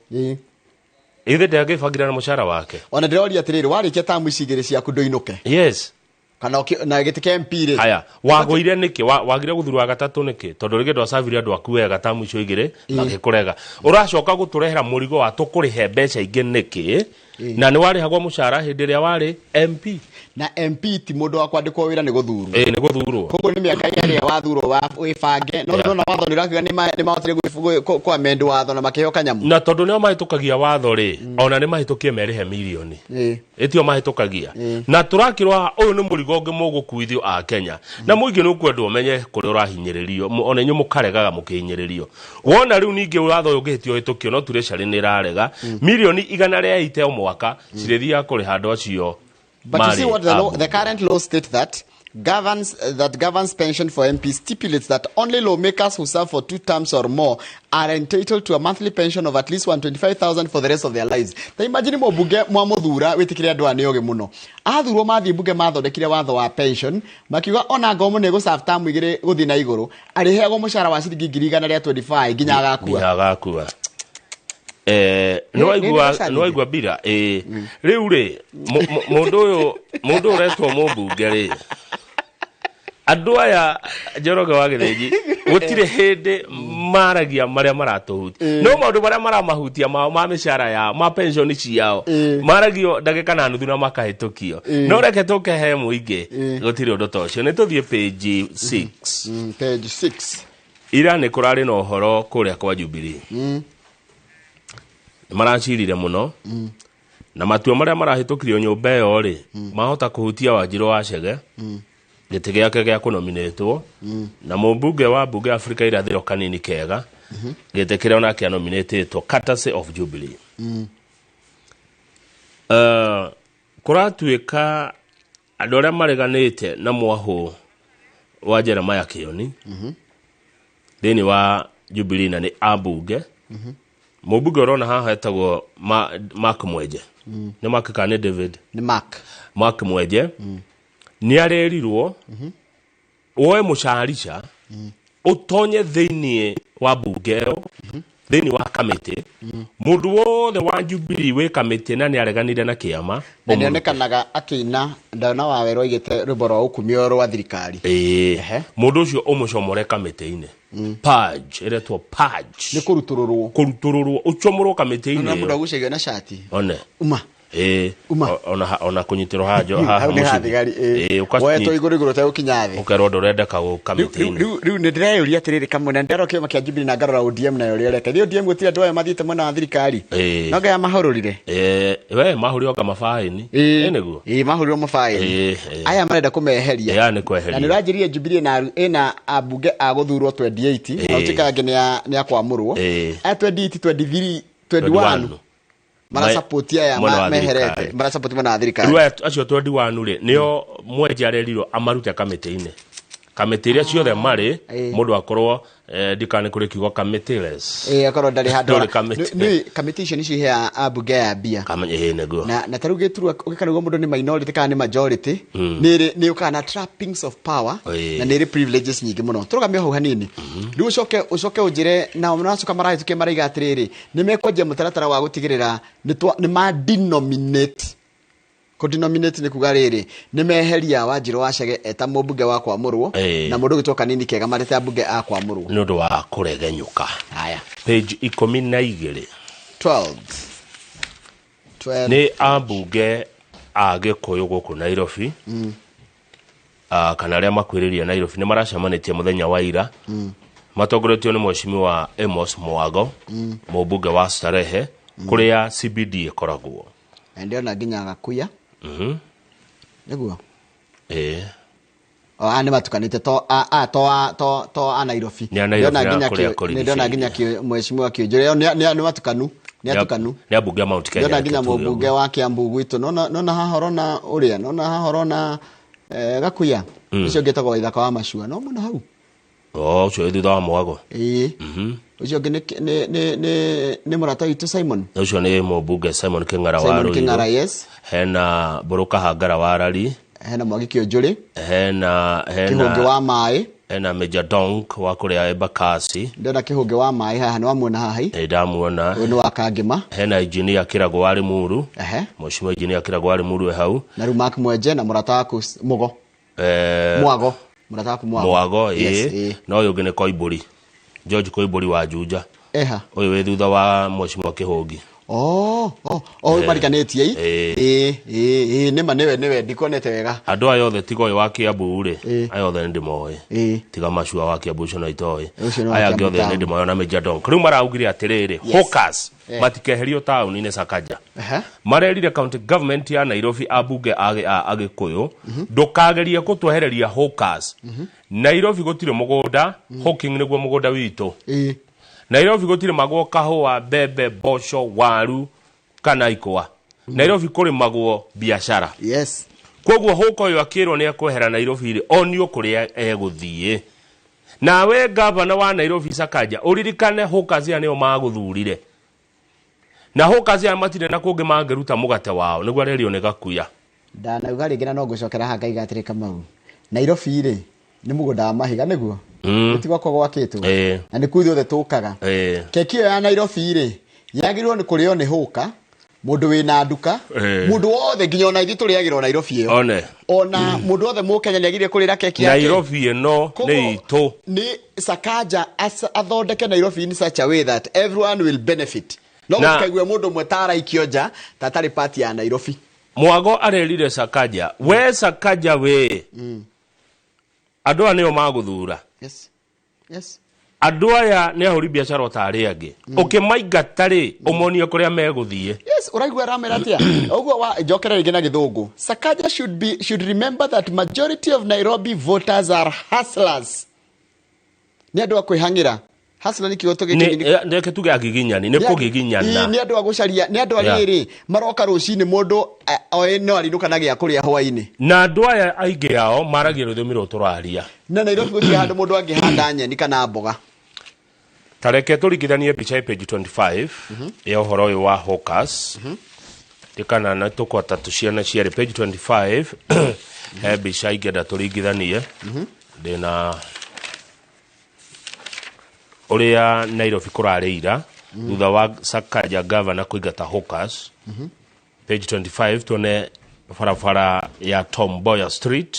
Speaker 4: Ithe ndangĩbangĩra na mũcara wake.
Speaker 1: Ona ndĩroria atĩrĩrĩ, warĩkia tamu ici 2 ciaku ndũinũke.
Speaker 4: Yes.
Speaker 1: Kana na gĩtĩ kĩa MP rĩ.
Speaker 4: Haya, wagũire nĩkĩ? Wagire gũthurwo wa gatatũ nĩkĩ? Tondũ rĩngĩ ndwacabire andũ aku wega tamu icio 2 magĩkũrega. Ũracoka gũtũrehera mũrigo wa tũkũrĩhe mbeca ingĩ nĩkĩ? Na nĩ warĩhagwo mũcara hĩndĩ ĩrĩa warĩ MP.
Speaker 1: Na MP ti mũndũ wa kwandĩkwo wĩra, nĩ gũthurwo.
Speaker 4: Ĩ, nĩ gũthurwo.
Speaker 1: Koguo nĩ mĩaka ĩrĩa wathurwo wa wĩbange. No ndĩrona watho nĩ ũrakiuga nĩ mahotire kwa amend watho na makĩheo kanyamũ.
Speaker 4: Na tondũ nĩo mahĩtũkagia watho rĩ, ona nĩ mahĩtũkie merĩhe mirioni. Ĩtio mahĩtũkagia. Na tũrakĩrwo haha, ũyũ nĩ mũrigo ũngĩ mũgũkuithio a Kenya. Na mũingĩ nĩ ũkwendwo ũmenye kũrĩa ũrahinyĩrĩrio, ona inyuĩ mũkaregaga mũkĩhinyĩrĩrio. Wona rĩu ningĩ watho ũyũ ũngĩhĩtio ũhĩtũkio, no treasury nĩ ĩrarega. Mirioni igana rĩa eight o mwaka. mwaka cirĩthiaga kũrĩha andũ acio.
Speaker 1: But you see
Speaker 4: marĩ
Speaker 1: what the law,
Speaker 4: ambunge.
Speaker 1: the current law states that governs pension for MP stipulates that only lawmakers who serve for 2 terms or more are entitled to a monthly pension of at least 125,000 for the rest of their lives. Ta imagine mũmbunge mwamuthura wĩtĩkĩre andũ aya nĩ ogĩ mũno. Athurwo mathiĩ mbunge mathondekire watho wa pension makiuga ona ngombo nĩ gũserve term 2 gũthiĩ na igũrũ arĩheagwo mũcara wa ciringi 125,000 nginya agakua.
Speaker 4: Nginya agakua. Nĩwaigua mbira rĩu rĩ mũndũ ũyũ ũretwo mũmbunge rĩ andũ aya Njoroge wa Gĩthĩnji gũtirĩ hĩndĩ maragia marĩa maratũhutia no maũndũ marĩa maramahutia mao ma mĩcara yao ma pension ciao maragio ndagĩka na nuthu na makahĩtũkio no reke tũke he mũingĩ gũtirĩ ũndũ ta ũcio. Nĩ tũthiĩ page 6.
Speaker 1: Page 6.
Speaker 4: Ira nĩ kũrarĩ na ũhoro kũrĩa kwa Jubilee. Maracirire mũno na matua marĩa marahĩtũkirio nyũmba ĩyo rĩ mahota kũhutia Wanjirũ wa Chege gĩtĩ gĩake gĩa kũnominĩtwo na mũmbunge wa mbunge Afrika irathĩro Kanini Kega gĩtĩ kĩrĩa onake anominĩtĩtwo courtesy of Jubilee. Kũratuĩka andũ arĩa mareganĩte na mwahũ wa Jeremiah Kĩoni thĩinĩ wa Jubilee na nĩ ambunge. Mũmbunge ũrona haha etagwo Mark Mwenje. Nĩ Mark kana nĩ David?
Speaker 1: Nĩ Mark.
Speaker 4: Mark Mwenje nĩ arerirwo woe mũcarica ũtonye thĩinĩ wa mbunge ĩyo thĩinĩ wa kamĩtĩ mũndũ wothe wa Jubilee wĩ kamĩtĩ na nĩ areganire na kĩama
Speaker 1: na nĩonekanaga akĩina ndona wa werũ aigĩte rwĩmbo rwa ũkumio rwa thirikari.
Speaker 4: Mũndũ ũcio ũmũcomore kamĩtĩ-inĩ. Purge ĩretwo purge
Speaker 1: nĩ kũrutũrũrwo
Speaker 4: ũcomorwo kamĩtĩ-inĩ
Speaker 1: na mũndũ agucagio na cati
Speaker 4: one
Speaker 1: uma
Speaker 4: ona kũnyitĩrwo hajo haha
Speaker 1: mũciĩ woetwo igũrũ igũrũ ũtegũkinya thĩ
Speaker 4: ũkerwo ndũrendeka gũka mĩtĩ-inĩ.
Speaker 1: Rĩu nĩ ndĩreyũria atĩrĩrĩ kamwe na ndarora kĩama kĩa Jubilee na ngarora ODM nayo ũrĩa ũreka. ODM gũtirĩ andũ aya mathiĩte mwena wa thirikari no ngaya mahũrũrire
Speaker 4: we mahũrire anga mabaĩni nĩguo
Speaker 1: mahũrirwo mabaĩni aya marenda kũmeheria
Speaker 4: aya nĩ kweheria
Speaker 1: na nĩ ũranjĩrire Jubilee na ĩna ambunge a gũthurwo 28 na ũtuĩka angĩ nĩ akwamũrwo aya 28 23 21 marasupport aya meherete marasupport mwena wa thirikari.
Speaker 4: Rĩu acio 21 rĩ nĩo Mwenje arerirwo amarute kamĩtĩ-inĩ kamĩtĩ iria ciothe marĩ mũndũ akorwo ndikane kũrĩ kiugo committeeless
Speaker 1: akorwo ndarĩ handũ nĩ kamĩtĩ icio nĩcio iheaga ambunge aya mbia
Speaker 4: nĩguo
Speaker 1: na ta rĩu gĩturwa ũgĩkanigwo mũndũ nĩ minority kana nĩ majority nĩ ũkaga na trappings of power na nĩ ĩrĩ privileges nyingĩ mũno. Tũrũgamie hau hanini rĩu ũcoke ũnjĩre nao maracoka marahĩtũkia maraiga atĩrĩrĩ nĩ mekwanjia mũtaratara wa gũtigĩrĩra nĩ ma denominate. Kũdenominate nĩ kuga rĩrĩ nĩ meheria Wanjirũ wa Chege eta mũmbunge wa kwamũrwo na mũndũ ũgĩtwo Kanini Kega marete ambunge a kwamũrwo
Speaker 4: nĩ ũndũ wa kũregenyũka.
Speaker 1: Haya
Speaker 4: page 12
Speaker 1: 12
Speaker 4: nĩ ambunge a Gĩkũyũ gũkũ Nairobi kana arĩa makuhĩrĩria Nairobi nĩ maracemanĩtie mũthenya wa ira matongoretio nĩ mheshimiwa Amos Mwago mũmbunge wa Starehe kũrĩa CBD ĩkoragwo.
Speaker 1: Ndĩrona nginya Gakuya nĩguo nĩ matukanĩte to to a Nairobi. Ndĩrona nginya mheshimiwa Kĩũnjũrĩ nĩ matukanu nĩ atukanu
Speaker 4: nĩ ambunge a Mount Kenya.
Speaker 1: Ndĩrona nginya mũmbunge wa Kiambu gwitũ nona haha ũrona ũrĩa nona haha ũrona Gakuya ũcio ũngĩ etagwo Waithaka wa Macua no mũno hau
Speaker 4: ũcio wĩ thutha wa Mwago.
Speaker 1: Ũcio ũngĩ nĩ mũrata witũ Simon.
Speaker 4: Ũcio nĩ mũmbunge Simon Kĩng'ara wa
Speaker 1: Ruiru. Kĩng'ara, yes.
Speaker 4: Hena Mbũrũ Kahangara wa Rari.
Speaker 1: Hena Mwangi Kĩũnjũrĩ.
Speaker 4: Hena
Speaker 1: Kĩhũngĩ wa Maĩ.
Speaker 4: Hena Major Donk wa kũrĩa Embakasi.
Speaker 1: Ndĩrona Kĩhũngĩ wa Maĩ haha nĩ wamuona haha.
Speaker 4: Ndamuona.
Speaker 1: Ũyũ nĩ wa Kangĩma.
Speaker 4: Hena engineer Kĩragũ wa Limuru. Mheshimiwa engineer Kĩragũ wa Limuru e hau.
Speaker 1: Na rĩu Mark Mwenje na mũrata waku Mũgo. Mwago. Mũrata waku Mwago.
Speaker 4: Mwago na ũyũ ũngĩ nĩ Koimbũri. George Koimbũri wa Juja.
Speaker 1: Eha.
Speaker 4: Ũyũ wĩ thutha wa mheshimiwa Kĩhũngi.
Speaker 1: Marikanĩtie nĩma nĩwe ndikuonete wega.
Speaker 4: Andũ aya othe tiga ũyũ wa Kiambu rĩ aya othe nĩ ndĩmoĩ tiga Macua wa Kiambu ũcio no itoĩ aya angĩ othe nĩ ndĩmoĩ na Major Donk. Rĩu maraugire atĩrĩrĩ hawkers matikeherio taũni-inĩ Sakaja. Marerire county government ya Nairobi ambunge a Agĩkũyũ ndũkagerie kũtwehereria hawkers. Nairobi gũtirĩ mũgũnda hawking nĩguo mũgũnda witũ. Nairobi gũtirĩ magwo kahũa mbembe mboco waru kana ikwa. Nairobi kũrĩmagwo biacara.
Speaker 1: Yes.
Speaker 4: Koguo hũka ũyũ akĩrwo nĩ ekwehera Nairobi rĩ, onio kũrĩa egũthiĩ. Nawe gavana wa Nairobi Sakaja, ũririkane hawkers aya nĩo magũthurire. Na hawkers aya matirĩ na kũngĩ mangĩruta mũgate wao, nĩguo arerio nĩ Gakuya.
Speaker 1: Ndanauga rĩngĩ na no ngũcokera haha ngaiga atĩrĩ Kamau, Nairobi rĩ nĩ mũgũnda wa mahiga nĩguo? Ti gwakwa gwakĩtwo. Na nĩkuo ithuothe tũkaga. Keki ĩyo ya Nairobi rĩ yagĩrĩirwo nĩ kũrĩo nĩ hũka, mũndũ wĩna nduka, mũndũ wothe nginya ona ithuĩ tũrĩagĩrwo Nairobi ĩyo.
Speaker 4: One.
Speaker 1: Ona mũndũ wothe mũkenya nĩ agĩrĩire kũrĩra keki yake.
Speaker 4: Nairobi ĩno nĩ itũ.
Speaker 1: Nĩ Sakaja athondeke Nairobi in such a way that everyone will benefit. No gũtikaigue mũndũ ũmwe ta araikio nja ta atarĩ part ya Nairobi.
Speaker 4: Mwago arerire Sakaja, we Sakaja we. Andũ aya nĩo magũthura.
Speaker 1: Yes. Yes.
Speaker 4: Andũ aya nĩ ahũri biacara o ta arĩa angĩ. Ũkĩmaingata rĩ, ũmonie kũrĩa megũthiĩ.
Speaker 1: Yes, ũraigua aramera atĩa? Ũguo wa njokere rĩngĩ na gĩthũngũ. Sakaja should remember that majority of Nairobi voters are hustlers. Nĩ andũ a kwĩhang'ĩra. Hustler nĩ kiugo tũgĩkĩ
Speaker 4: Nĩ reke tuge agiginyani, nĩ kũgiginyana.
Speaker 1: Nĩ andũ a gũcaria, nĩ andũ a rĩrĩ, maroka rũcinĩ mũndũ oĩ no arinũka na gĩa kũrĩa hwainĩ.
Speaker 4: Na andũ aya aingĩ ao maragia rũthiomi rũrũ tũraria.
Speaker 1: Na Nairobi gũtirĩ handũ mũndũ angĩhanda nyeni kana mboga.
Speaker 4: Ta reke tũringithanie mbica ya page 25 ya ũhoro ũyũ wa hawkers. Ndikana na tũkwata tũciana cierĩ page 25 he mbica ingĩenda tũringithanie. Ndĩna ũrĩa Nairobi kũrarĩ ira thutha wa Sakaja governor kũingata hawkers. Page 25 tuone barabara ya Tom Mboya Street.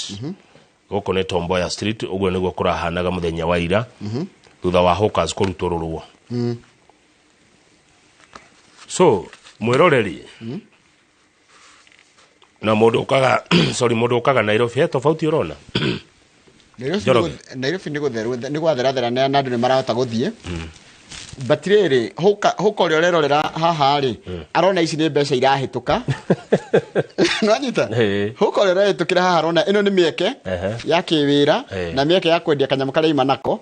Speaker 4: Gũkũ nĩ Tom Mboya Street, ũguo nĩguo kũrahanaga mũthenya wa ira thutha wa hawkers kũrutũrũrwo. So mwĩroreri na mũndũ ũkaga sorry, mũndũ ũkaga Nairobi he tofauti ũrona? Njoroge.
Speaker 1: Nairobi nĩ gũtheru, nĩ gwatherathera na andũ nĩ marahota gũthiĩ. But rĩrĩ, hũka ũrĩa ũrerorera haha rĩ, arona ici nĩ mbeca irahĩtũka. Nĩwanyita? Hũka ũrĩa ũrahĩtũkĩra haha arona ĩno nĩ mĩeke ya kĩwĩra na mĩeke ya kwendia kanyamũ karĩa ima nako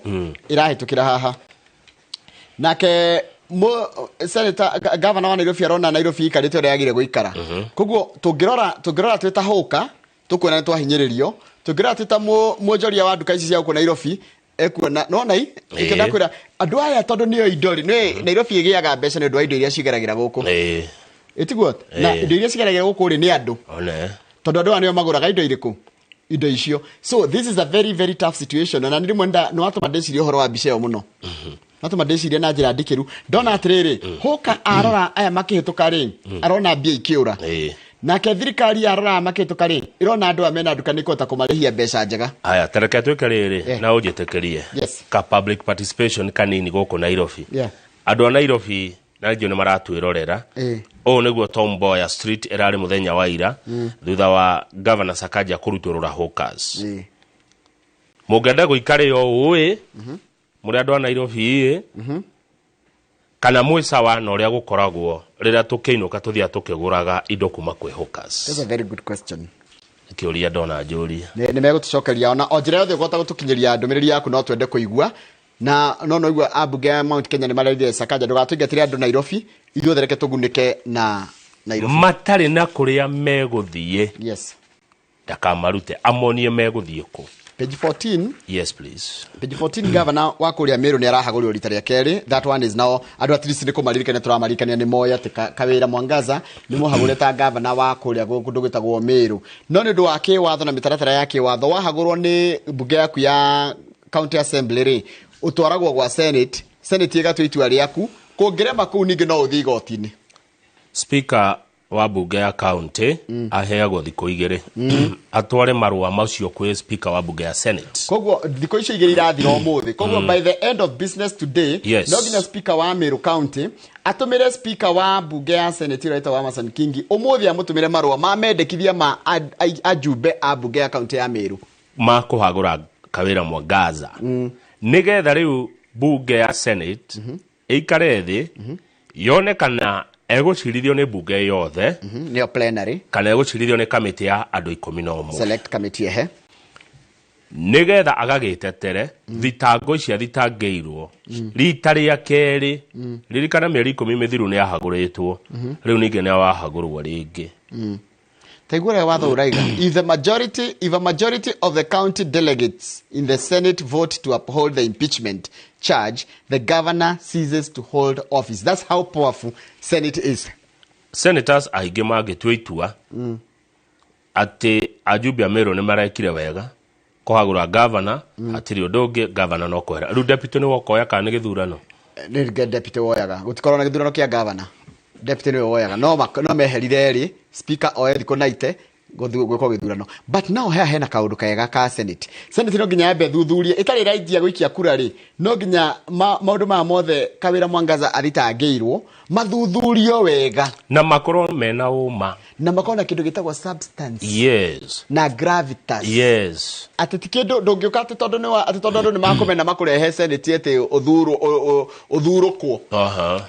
Speaker 1: ĩrahĩtũkĩra haha. Nake senator, governor wa Nairobi arona Nairobi ikarĩte ũrĩa yagĩrĩire gũikara. Koguo tũngĩrora twĩ ta hũka, tũkuona nĩ twahinyĩrĩrio. Tũngĩrora twĩ ta mwonjoria wa nduka ici cia gũkũ Nairobi, ekuona, nĩwona i? Ĩkĩenda kwĩra, andũ aya tondũ nĩo indo rĩ, nĩ Nairobi ĩgĩaga mbeca nĩ ũndũ wa indo iria cigeragĩra gũkũ. Ĩtiguo? Na indo iria cigeragĩra gũkũ rĩ, nĩ andũ. Tondũ andũ aya nĩo magũraga indo irĩkũ? Indo icio. So this is a very very tough situation. Na nĩ rĩmwe nĩ watũma ndĩcirie ũhoro wa mbica ĩyo mũno. Watũma ndĩcirie na njĩra ndikĩru. Ndona atĩrĩrĩ, hũka arora aya makĩhĩtũka rĩ, arona mbia ikĩũra. Nake thirikari yarora makĩhĩtũka rĩ, ĩrona andũ aya mena nduka nĩ kũhota kũmarĩhia mbeca njega.
Speaker 4: Aya, ta reke twĩke rĩrĩ, na ũnjĩtĩkĩrie. Ka public participation kanini gũkũ Nairobi. Andũ a Nairobi na rĩngĩ nĩ maratwĩrorera. Ũũ nĩguo Tom Mboya Street ĩrarĩ mũthenya wa ira, thutha wa Governor Sakaja kũrutũrũra hawkers. Mũngĩenda gũikara o ũũ ĩ, mũrĩ andũ a Nairobi ĩ, kana mwĩ sawa na ũrĩa gũkoragwo rĩrĩa tũkĩinũka tũthiaga tũkĩgũraga indo kuma kwĩ hawkers?
Speaker 1: That's a very good question.
Speaker 4: Kĩũria ndona njũrie.
Speaker 1: Nĩ megũtũcokeria ona o njĩra yothe ũkũhota gũtũkinyĩria ndũmĩrĩri yaku no twende kũigua. Na no noigua ambunge ya Mount Kenya nĩ marerire Sakaja ndũgatũingatĩre andũ Nairobi, ithuothe reke tũgunĩke na Nairobi.
Speaker 4: Matarĩ na kũrĩa megũthiĩ.
Speaker 1: Yes.
Speaker 4: Ndakamarute, amonie megũthiĩ kũ.
Speaker 1: Page 14.
Speaker 4: Yes, please.
Speaker 1: Page 14, governor wa kũrĩa Meru nĩ arahagũrirwo rita rĩa kerĩ. That one is now, andũ at least nĩ kũmaririkania tũramaririkania nĩ moĩ atĩ Kawĩra Mwangaza nĩ mũhagũre ta governor wa kũrĩa kũndũ gwĩtagwo Meru. No nĩ ũndũ wa kĩwatho na mĩtaratara ya kĩwatho, wahagũrwo nĩ mbunge yaku ya county assembly rĩ, ũtwaragwo gwa Senate, Senate ĩgatua itua rĩaku, kũngĩrema kũu ningĩ no ũthiĩ igoti-inĩ.
Speaker 4: Speaker wa bunge ya county aheagwo thikũ igĩrĩ atware marũa macio kwĩ speaker wa bunge ya Senate.
Speaker 1: Koguo thikũ icio igĩrĩ irathira ũmũthĩ. Koguo by the end of business today, no nginya speaker wa Meru County atũmĩre speaker wa bunge ya Senate ũrĩa wĩtagwo Amason Kingi ũmũthĩ amũtũmĩre marũa ma mendekithia ma ajumbe a bunge ya county ya Meru
Speaker 4: ma kũhagũra Kawĩra Mwangaza. Nĩgetha rĩu bunge ya Senate ĩikare thĩ yone kana egũcirithio nĩ bunge yothe,
Speaker 1: nĩyo plenary,
Speaker 4: kana egũcirithio nĩ kamĩtĩ ya andũ 11.
Speaker 1: Select committee, ehe.
Speaker 4: Nĩgetha agagĩtetere thitango ici athitangĩirwo rita rĩa kerĩ. Ririkana mĩeri 10 mĩthiru nĩ ahagũrĩtwo, rĩu ningĩ nĩ wahagũrwo rĩngĩ.
Speaker 1: Taigua ũrĩa watho ũraiga: if a majority of the county delegates in the Senate vote to uphold the impeachment charge, the governor ceases to hold office. That's how powerful Senate is.
Speaker 4: Senators aingĩ mangĩtua itua atĩ ajumbe a Meru nĩ marekire wega kũhagũra governor, hatirĩ ũndũ ũngĩ, governor no kwehera. Rĩu deputy nĩ wokoya kana nĩ gĩthurano?
Speaker 1: Nĩ deputy woyaga. Gũtikorwo na gĩthurano kĩa governor, deputy nĩwe woyaga. No meherire erĩ, speaker oe thikũ 90 gwĩkwo gĩthurano. But now haha hena kaũndũ kega ka Senate. Senate no nginya yambe thuthurie ĩtarĩ ĩrainjia gũikia kura rĩ, no nginya maũndũ maya mothe Kawĩra Mwangaza athitangĩirwo mathuthurio wega
Speaker 4: na makorwo mena ũma
Speaker 1: na makorwo na kĩndũ gĩtagwo substance na gravitas. Atĩ ti kĩndũ ndũngĩũka atĩ tondũ nĩ atĩ tondũ andũ nĩ makũmena makũrehe Senate atĩ ũthurwo ũthurũkwo.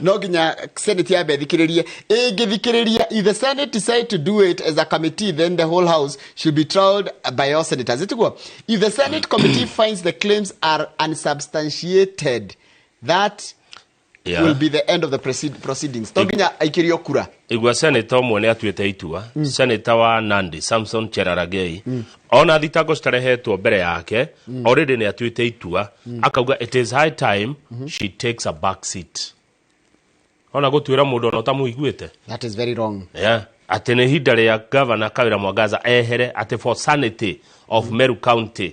Speaker 1: No nginya Senate yambe thikĩrĩrie. Ĩngĩthikĩrĩria, if the Senate decide to do it as a committee, then the whole house should be trialed by all senators. Ĩtiguo, if the Senate committee finds the claims are unsubstantiated, that will be the end of the proceedings. To nginya aikĩrio kura.
Speaker 4: Igua, senator ũmwe nĩ atuĩte itua, senator wa Nandi Samson Cherargei, ona thitango citarehetwo mbere yake, already nĩ atuĩte itua, akauga it is high time she takes a back seat. Ona gũtuĩra mũndũ ona ũtamũiguĩte.
Speaker 1: That is very wrong.
Speaker 4: Yeah. Atĩ nĩ ihinda rĩa governor Kawĩra Mwangaza ehere, atĩ for sanity of Meru County.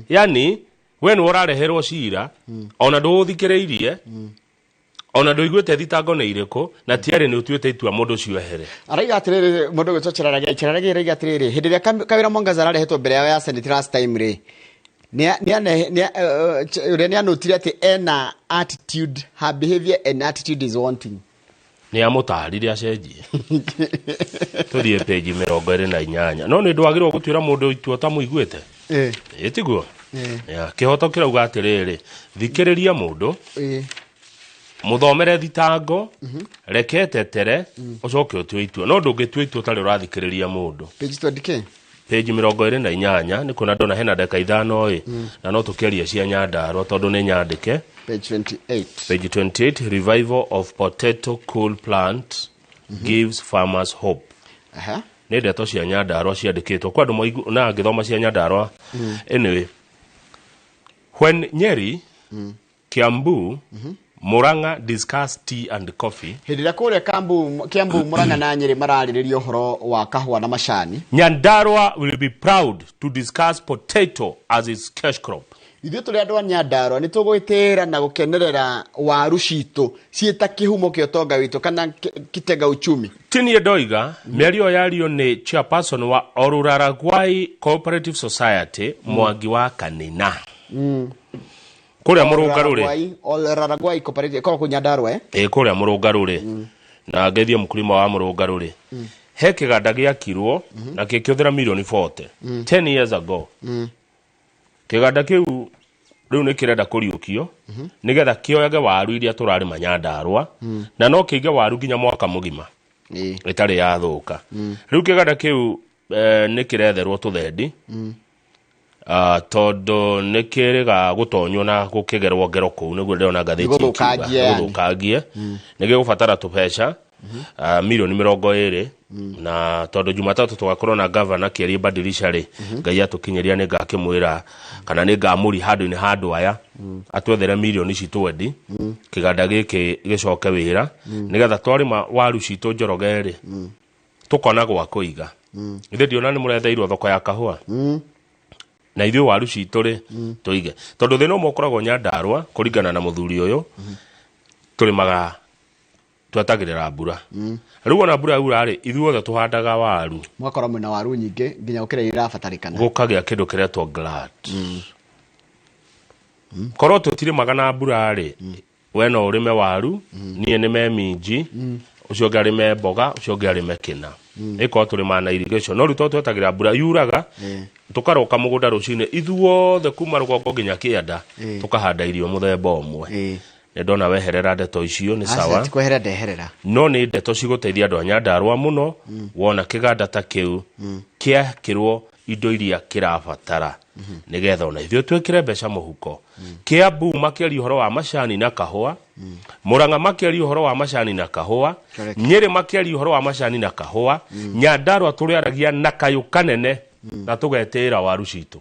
Speaker 4: Yani we nĩ ũrareherwo cira, ona ndũũthikĩrĩirie, ona ndũiguĩte thitango nĩ irĩkũ, na tiarĩ nĩ ũtuĩte itua mũndũ ũcio ehere.
Speaker 1: Araiga atĩrĩrĩ, mũndũ ũgwĩtwo Cherargei, Cherargei araiga atĩrĩrĩ, hĩndĩ ĩrĩa Kawĩra Mwangaza ararehetwo mbere yao ya Senate last time rĩ, ũrĩa nĩanotire atĩ ena attitude, her behavior and attitude is wanting.
Speaker 4: Nĩ amũtarire acenjie. Tũthiĩ page 28. No nĩ ndwagĩrĩirwo gũtuĩra mũndũ itua ũtamũiguĩte. Ĩ tiguo? Yeah. Kĩhoto kĩrauga atĩrĩrĩ, thikĩrĩria mũndũ, mũthomere thitango, reke tetere, ũcoke ũtue itua. No ndũngĩtua itua ũtarĩ ũrathikĩrĩria mũndũ.
Speaker 1: Page 20K.
Speaker 4: Page 28 nĩ kuona ndona hena ndagĩka 5 ĩ, na no tũkĩaria cia Nyandarua tondũ nĩ nyandĩke.
Speaker 1: Page 28.
Speaker 4: Page 28, revival of potato cool plant gives farmers hope. Nĩ ndeto cia Nyandarua ciandĩkĩtwo kwa andũ maigu na ngĩthoma cia Nyandarua. Anyway, when Nyeri, Kiambu, Murang'a discuss tea and coffee.
Speaker 1: Hĩndĩ ĩrĩa kũrĩa Kiambu, Murang'a na Nyeri mararĩrĩria ũhoro wa kahũa na macani,
Speaker 4: Nyandarua will be proud to discuss potato as its cash crop.
Speaker 1: Ithuĩ tũrĩ andũ a Nyandarua nĩ tũgwĩtĩĩra na gũkenerera waru citũ ciĩ ta kĩhumo kĩa ũtonga witũ kana kitega uchumi.
Speaker 4: Tinie ndoiga mĩario yario nĩ chairperson wa Oruraragwai Cooperative Society, Mwangi wa Kanina, kũrĩa Mũrũngarũrĩ.
Speaker 1: Olraragwai Cooperative ĩkoragwo kũu Nyandarua, eh?
Speaker 4: Ĩ kũrĩa Mũrũngarũrĩ, na ngeithie mũkulima wa Mũrũngarũrĩ. He kĩganda gĩakirwo na gĩkĩhũthĩra mirioni 40 10 years ago. Kĩganda kĩu rĩu nĩ kĩrenda kũriũkio nĩgetha kĩoyage waru iria tũrarĩma Nyandarua, na no kĩige waru nginya mwaka mũgima ĩtarĩ yathũka. Rĩu kĩganda kĩu nĩ kĩretherwo tũthendi, tondũ nĩ kĩrĩga gũtonywo na gũkĩgerwo ngero kũu, nĩguo ndĩrona ngathĩti
Speaker 1: Gũthũkangie
Speaker 4: ĩkiuga.
Speaker 1: yani.
Speaker 4: Gũthũkangie nĩ gĩgũbatara tũbeca mirioni 20, na tondũ Jumatatũ tũgakorwo na gavana kĩaria badilisha rĩ, Ngai atũkinyĩria nĩ ngakĩmwĩra kana nĩ ngamũri handũ-inĩ ha andũ aya atwethere mirioni ici twendi kĩganda gĩkĩ gĩcoke wĩra, nĩgetha twarĩma waru citũ Njoroge rĩ, tũkona gwa kũiga. Ithe ndiona nĩ mũretheirwo thoko ya kahũa, na ithuĩ waru citũ rĩ tũige, tondũ thĩna ũmwe ũkoragwo Nyandarua kũringana na mũthuri ũyũ, tũrĩmaga twetagĩrĩra mbura. Rĩu ona mbura yaura rĩ, ithuothe tũhandaga waru,
Speaker 1: mũgakorwo mwĩna waru nyingĩ nginya gũkĩra iria irabatarĩkana.
Speaker 4: Gũkagĩa kĩndũ kĩretwo glad. Korwo tũtirĩmaga na mbura rĩ, we no ũrĩme waru, niĩ nĩme minji, ũcio ũngĩ arĩme mboga, ũcio ũngĩ arĩme kĩna, ĩkorwo tũrĩmaga na irrigation. No rĩu tondũ twetagĩrĩra mbura yuraga, tũkaroka mũgũnda rũcinĩ ithuothe kuma rũgongo nginya kĩanda, tũkahanda irio mũthemba ũmwe. Nĩ ndona weherera ndeto icio, nĩ sawa.
Speaker 1: Ti kweherera ndeherera.
Speaker 4: No nĩ ndeto cigũteithia andũ a Nyandarua mũno. Wona kĩganda ta kĩu kĩakĩrwo indo iria kĩrabatara, Nĩgetha ona ithuĩ twĩkĩre mbeca mũhuko. Kiambu makĩaria ũhoro wa macani na kahũa, Murang'a makĩaria ũhoro wa macani na kahũa,
Speaker 1: Correct.
Speaker 4: Nyĩrĩ makĩaria ũhoro wa macani na kahũa, Nyandarua tũrĩaragia na kayũ kanene na tũgetĩĩra waru citũ.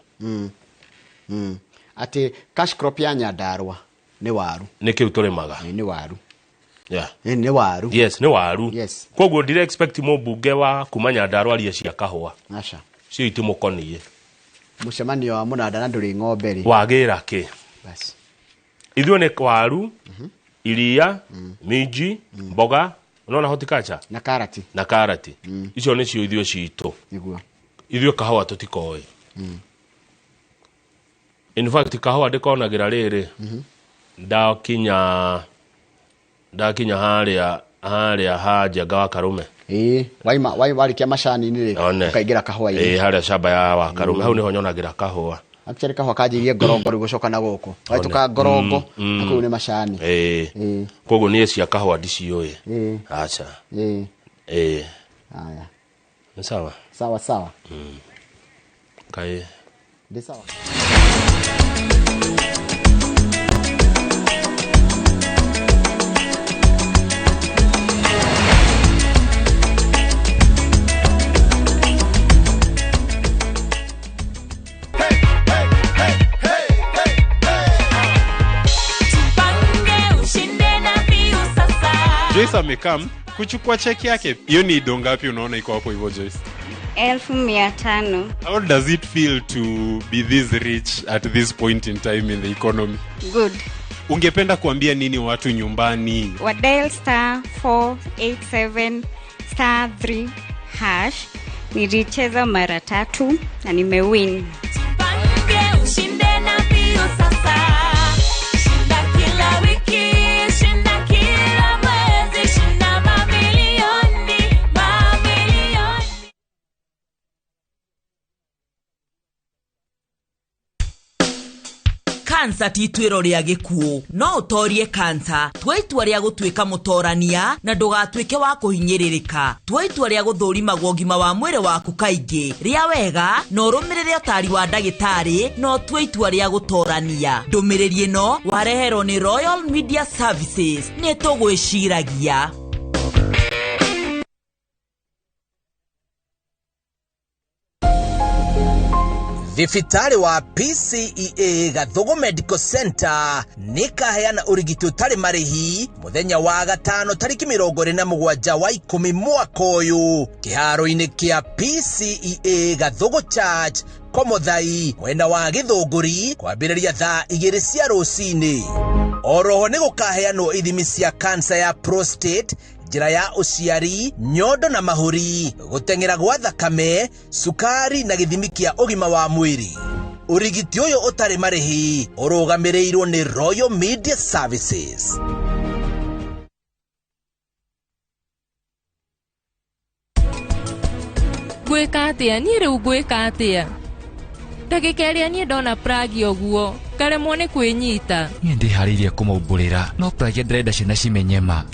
Speaker 1: Atĩ cash crop ya Nyandarua nĩ waru.
Speaker 4: Nĩ kĩu tũrĩmaga.
Speaker 1: Nĩ waru.
Speaker 4: Yeah.
Speaker 1: Nĩ waru.
Speaker 4: Yes, nĩ waru.
Speaker 1: Yes.
Speaker 4: Koguo ndire expect mũmbunge wa kuma Nyandarua arie cia kahũa.
Speaker 1: Aca.
Speaker 4: Cio itimũkoniĩ.
Speaker 1: Mũcemanio wa mũnanda na ndũrĩ ng'ombe rĩ.
Speaker 4: Wagĩra kĩ?
Speaker 1: Bas.
Speaker 4: Ithuĩ nĩ waru, iria, minji, mboga, unaona horticulture
Speaker 1: na karati.
Speaker 4: Na karati. Icio nĩcio ithuĩ citũ.
Speaker 1: Nĩguo.
Speaker 4: Ithuĩ kahũa tũtikoĩ. In fact kahũa ndĩkonagĩra rĩrĩ. Ndakinya harĩa ha Njenga wa Karume.
Speaker 1: Ĩĩ, waima warĩkia macani-inĩ rĩ,
Speaker 4: One.
Speaker 1: ũkaingĩra kahũa-inĩ.
Speaker 4: Ĩĩ, harĩa shamba ya wa Karume, hau nĩho nyonagĩra kahũa.
Speaker 1: Actually kahũa kanjĩirie ngorongo rĩu gũcoka na gũkũ. Wahĩtũka ngorongo, na kũu nĩ macani.
Speaker 4: Ĩĩ. Koguo niĩ cia kahũa ndiciũĩ.
Speaker 1: Ĩĩ.
Speaker 4: Aca.
Speaker 1: Ĩĩ.
Speaker 4: Ĩĩ.
Speaker 1: Haya.
Speaker 4: Nĩ sawa?
Speaker 1: Sawa sawa.
Speaker 4: Kaĩ.
Speaker 1: Ndĩ sawa.
Speaker 8: Joyce amekam kuchukua cheki yake. Hiyo ni do ngapi unaona iko hapo hivyo Joyce?
Speaker 9: 500,000.
Speaker 8: How does it feel to be this rich at this point in time in the economy?
Speaker 9: Good.
Speaker 8: Ungependa kuambia nini watu nyumbani?
Speaker 9: Wa dial star 487 star 3 hash. Nilicheza mara 3 na nimewin.
Speaker 11: Jipange ushinde na mbio sasa. Shinda kila wiki, shinda kila mwezi, shinda mamilioni, mamilioni.
Speaker 13: Kansa ti ituĩro rĩa gĩkuũ, no ũtorie kansa. Tua itua rĩa gũtuĩka mũtorania na ndũgatuĩke wa kũhinyĩrĩrĩka. Tua itua rĩa gũthũrimagwo ũgima wa mwĩrĩ waku kaingĩ. Rĩa wega na ũrũmĩrĩre ũtari wa ndagĩtarĩ na ũtue itua rĩa gũtorania. Ndũmĩrĩri ĩno wareherwo nĩ Royal Media Services. Nĩ tũgwĩciragia.
Speaker 20: Thibitarĩ wa PCEA Gathugu Medical Center nĩ kaheana ũrigiti ũtarĩ marĩhi mũthenya wa gatano tarĩki 27 wa 10 mwaka ũyũ kĩharo-inĩ kĩa PCEA Gathugu Church Komothai mwena wa Gĩthũngũri kwambĩrĩria thaa 2 cia rũcinĩ. Oroho nĩ gũkaheanwo ithimi cia kansa ya prostate, njĩra ya ũciari, nyondo na mahũri, gũteng'era gwa thakame, cukari na gĩthimi kĩa ũgima wa mwĩrĩ. Ũrigiti ũyũ ũtarĩ marĩhi ũrũgamĩrĩirwo nĩ Royal Media Services.
Speaker 14: Ngwĩka atĩa? Niĩ rĩu ngwĩka atĩa? Ndagĩka ĩrĩa niĩ ndona Pragi ũguo, ngaremwo nĩ kwĩnyita.
Speaker 15: Niĩ ndĩharĩirie kũmaumbũrĩra, no Pragi ndĩrenda ciana cimenye ma.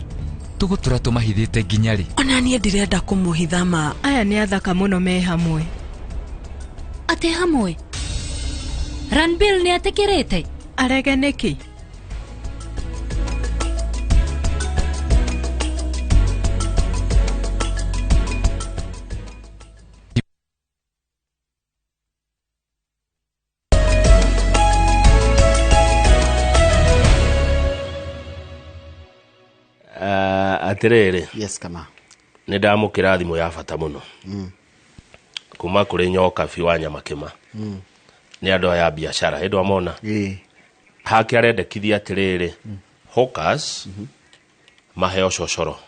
Speaker 15: Tũgũtũra tũmahithĩte nginya rĩ?
Speaker 16: Ona niĩ ndĩrenda kũmũhitha ma.
Speaker 14: Aya nĩ athaka mũno me hamwe.
Speaker 17: Atĩ hamwe? Ranbir nĩ etĩkĩrĩte?
Speaker 16: Arege nĩkĩ?
Speaker 4: Atĩrĩrĩ.
Speaker 1: Yes, kama.
Speaker 4: Nĩ ndamũkĩra thimũ ya bata mũno. Kuma kũrĩ Nyokabi wa Nyamakĩma. Nĩ andũ aya a biacara, hĩndĩ wamona. Hake arendekithia atĩrĩrĩ, hawkers maheo cocoro.